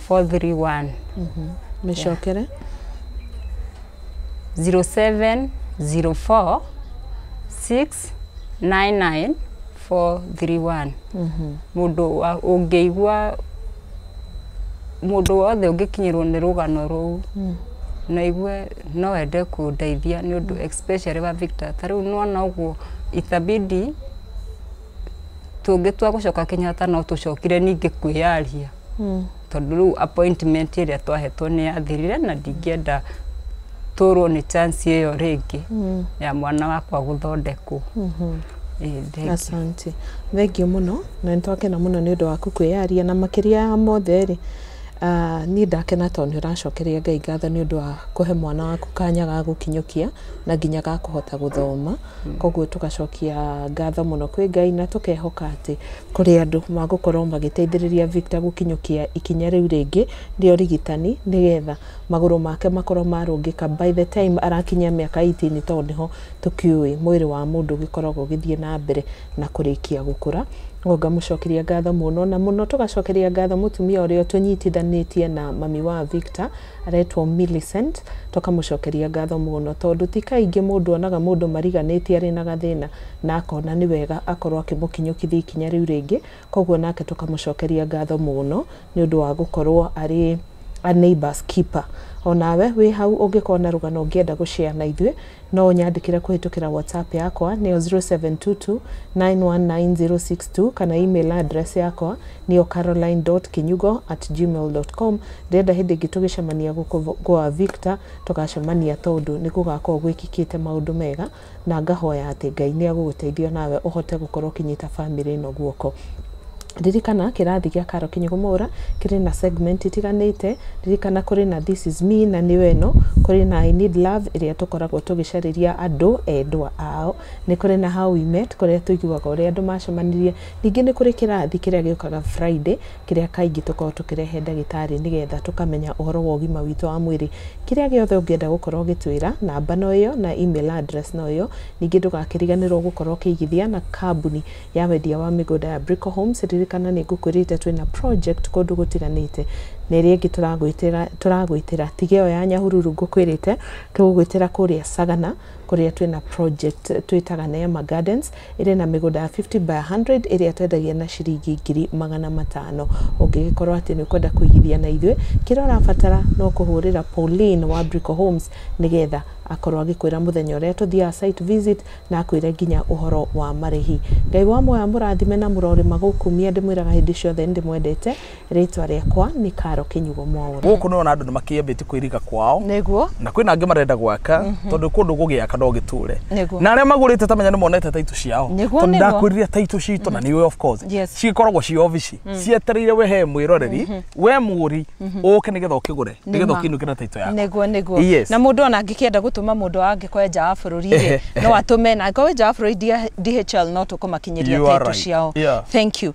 A: 431.
B: Mĩcokere.
A: 0704 699 431. Mũndũ ũngĩigua, mũndũ wothe ũngĩkinyĩrwo nĩ rũgano rũu na igue no ende kũndeithia nĩ ũndũ especially wa Victor, ta rĩu nĩwona ũguo itabidi tũngĩtua gũcoka Kenyatta no tũcokire ningĩ kwĩyaria, tondũ rĩu appointment ĩrĩa twahetwo nĩ yathirire na ndingĩenda tũrwo nĩ chance ĩyo rĩngĩ ya mwana wakwa gũthondekwo. Ĩĩ, thengiũ.
B: Asante, thengio mũno, na nĩ twakena mũno nĩ ũndũ waku kwĩyaria, na makĩria ya mothe rĩ, niĩ ndakena tondũ nĩ ũracokeria Ngai ngatho nĩ ũndũ wa kũhe mwana waku kanya ga gũkinyũkia na nginya ga kũhota gũthoma. Koguo tũgacokia ngatho mũno kwĩ Ngai na tũkehoka atĩ kũrĩ andũ magũkorwo magĩteithĩrĩria Victor gũkinyũkia ikinya rĩu rĩngĩ rĩa ũrigitani, nĩgetha magũrũ make makorwo marũngĩka by the time arakinyia mĩaka 18, tondũ nĩho tũkĩũĩ mwĩrĩ wa mũndũ ũgĩkoragwo ũgĩthiĩ na mbere na kũrĩkia gũkũra. Ũguo ngamũcokeria ngatho mũno, na mũno tũgacokeria ngatho mũtumia ũrĩa tũnyitithanĩtie na mami wa Victor aretwo Millicent. Tũkamũcokeria ngatho mũno tondũ ti kaingĩ mũndũ onaga mũndũ mariganĩtie arĩ na gathĩna na akona nĩ wega akorwo akĩmũkinyũkithia ikinya rĩu rĩngĩ. Koguo nake tũkamũcokeria ngatho mũno nĩ ũndũ wa gũkorwo arĩ a neighbors keeper. Onawe wĩ hau ũngĩkorwo na rũgano ũngĩenda gũshare na ithuĩ, no ũnyandĩkĩre kũhĩtũkĩra WhatsApp yakwa nĩyo 0722 919062, kana email address yakwa nĩyo caroline.kinyugo@gmail.com. Ndĩrenda hĩndĩ ĩngĩ tũgĩcemania gũkũ gwa Victor tũgacemania tondũ nĩ gũgakorwo gwĩkĩkĩte maũndũ mega, na ngahoya atĩ Ngai nĩ agũgũteithia nawe ũhote gũkorwo ũkĩnyita bamĩrĩ ĩno guoko. Ririkana kĩrathi gĩa Karo Kinyugo Mwaura kĩrĩ na segment itiganĩte. Ririkana kũrĩ na This is me, na nĩyo ĩno, kũrĩ na I need love ĩrĩa tũkoragwo tũgĩcarĩria andũ endwa ao, nĩ kũrĩ na How we met kũrĩa tũiguaga ũrĩa andũ macemanirie. Ningĩ nĩ kũrĩ kĩrathi kĩrĩa gĩũkaga Friday kĩrĩa kaingĩ tũkoragwo tũkĩrehe ndagĩtarĩ nĩgetha tũkamenya ũhoro wa ũgima witũ wa mwĩrĩ. Kĩrĩa gĩothe ũngĩenda gũkorwo ũgĩtwĩra, namba no ĩyo na email address no ĩyo. Ningĩ ndũgakĩriganĩrwo gũkorwo ũkĩigithia na kambuni ya wendia wa mĩgũnda ya Brico Homes. Ririkana nĩ ngũkwĩrĩte twĩna project kũndũ gũtiganĩte, na ĩrĩa ĩngĩ tũragwĩtĩra tiga ĩyo ya Nyahururu ngũkwĩrĩte, tũgũgwĩtĩra kũrĩa Sagana kũrĩa twĩna project twĩtaga Neema Gardens, ĩrĩ na mĩgũnda ya 50 by 100 ĩrĩa twendagia na ciringi 500,000. Ũngĩgĩkorwo atĩ nĩ ũkwenda kũigithia na ithuĩ, kĩrĩa ũrabatara no kũhũrĩra Pauline wa Brico Homes nĩgetha akorwo agĩkwĩra mũthenya ũrĩa tũthiaga site visit na akwĩre nginya ũhoro wa marĩhi. Ngai wa muoyo amũrathime na mũrorĩma gũkumia. Ndĩmwĩraga hĩndĩ ciothe nĩndĩmwendete. Rĩtwa rĩakwa nĩ Karo Kinyugo Mwaura.
D: Gũkũ nĩwona andũ nĩ makĩambĩtie kwĩriga kwao.
E: Nĩguo.
D: Na kwĩna angĩ marenda gwaka tondũ kũndũ gũgĩaka no gĩtũre.
E: Nĩguo.
D: Na arĩa magũrĩte ta menya nĩ monete taitũ ciao.
E: Nĩguo,
D: tondũ
E: nĩguo.
D: Ndakwĩrire taitũ citũ na nĩũĩ of course cigĩkoragwo ci obici cietereire we he mwĩroreri, we mũgũri ũke nĩgetha ũkĩgũre, nĩgetha
E: Nĩma.
D: ũkĩinũke na taitũ yaku.
E: Nĩguo, nĩguo.
D: Yes.
E: Na mũndũ ona angĩkĩenda gũtũma mũndũ angĩkorwo nja wa bũrũri rĩ, no atũme, na angĩkorwo wĩ nja wa bũrũri DHL no tũkũmakinyĩria
D: You are
E: taitũ
D: right.
E: ciao.
D: Yeah.
E: Thank you.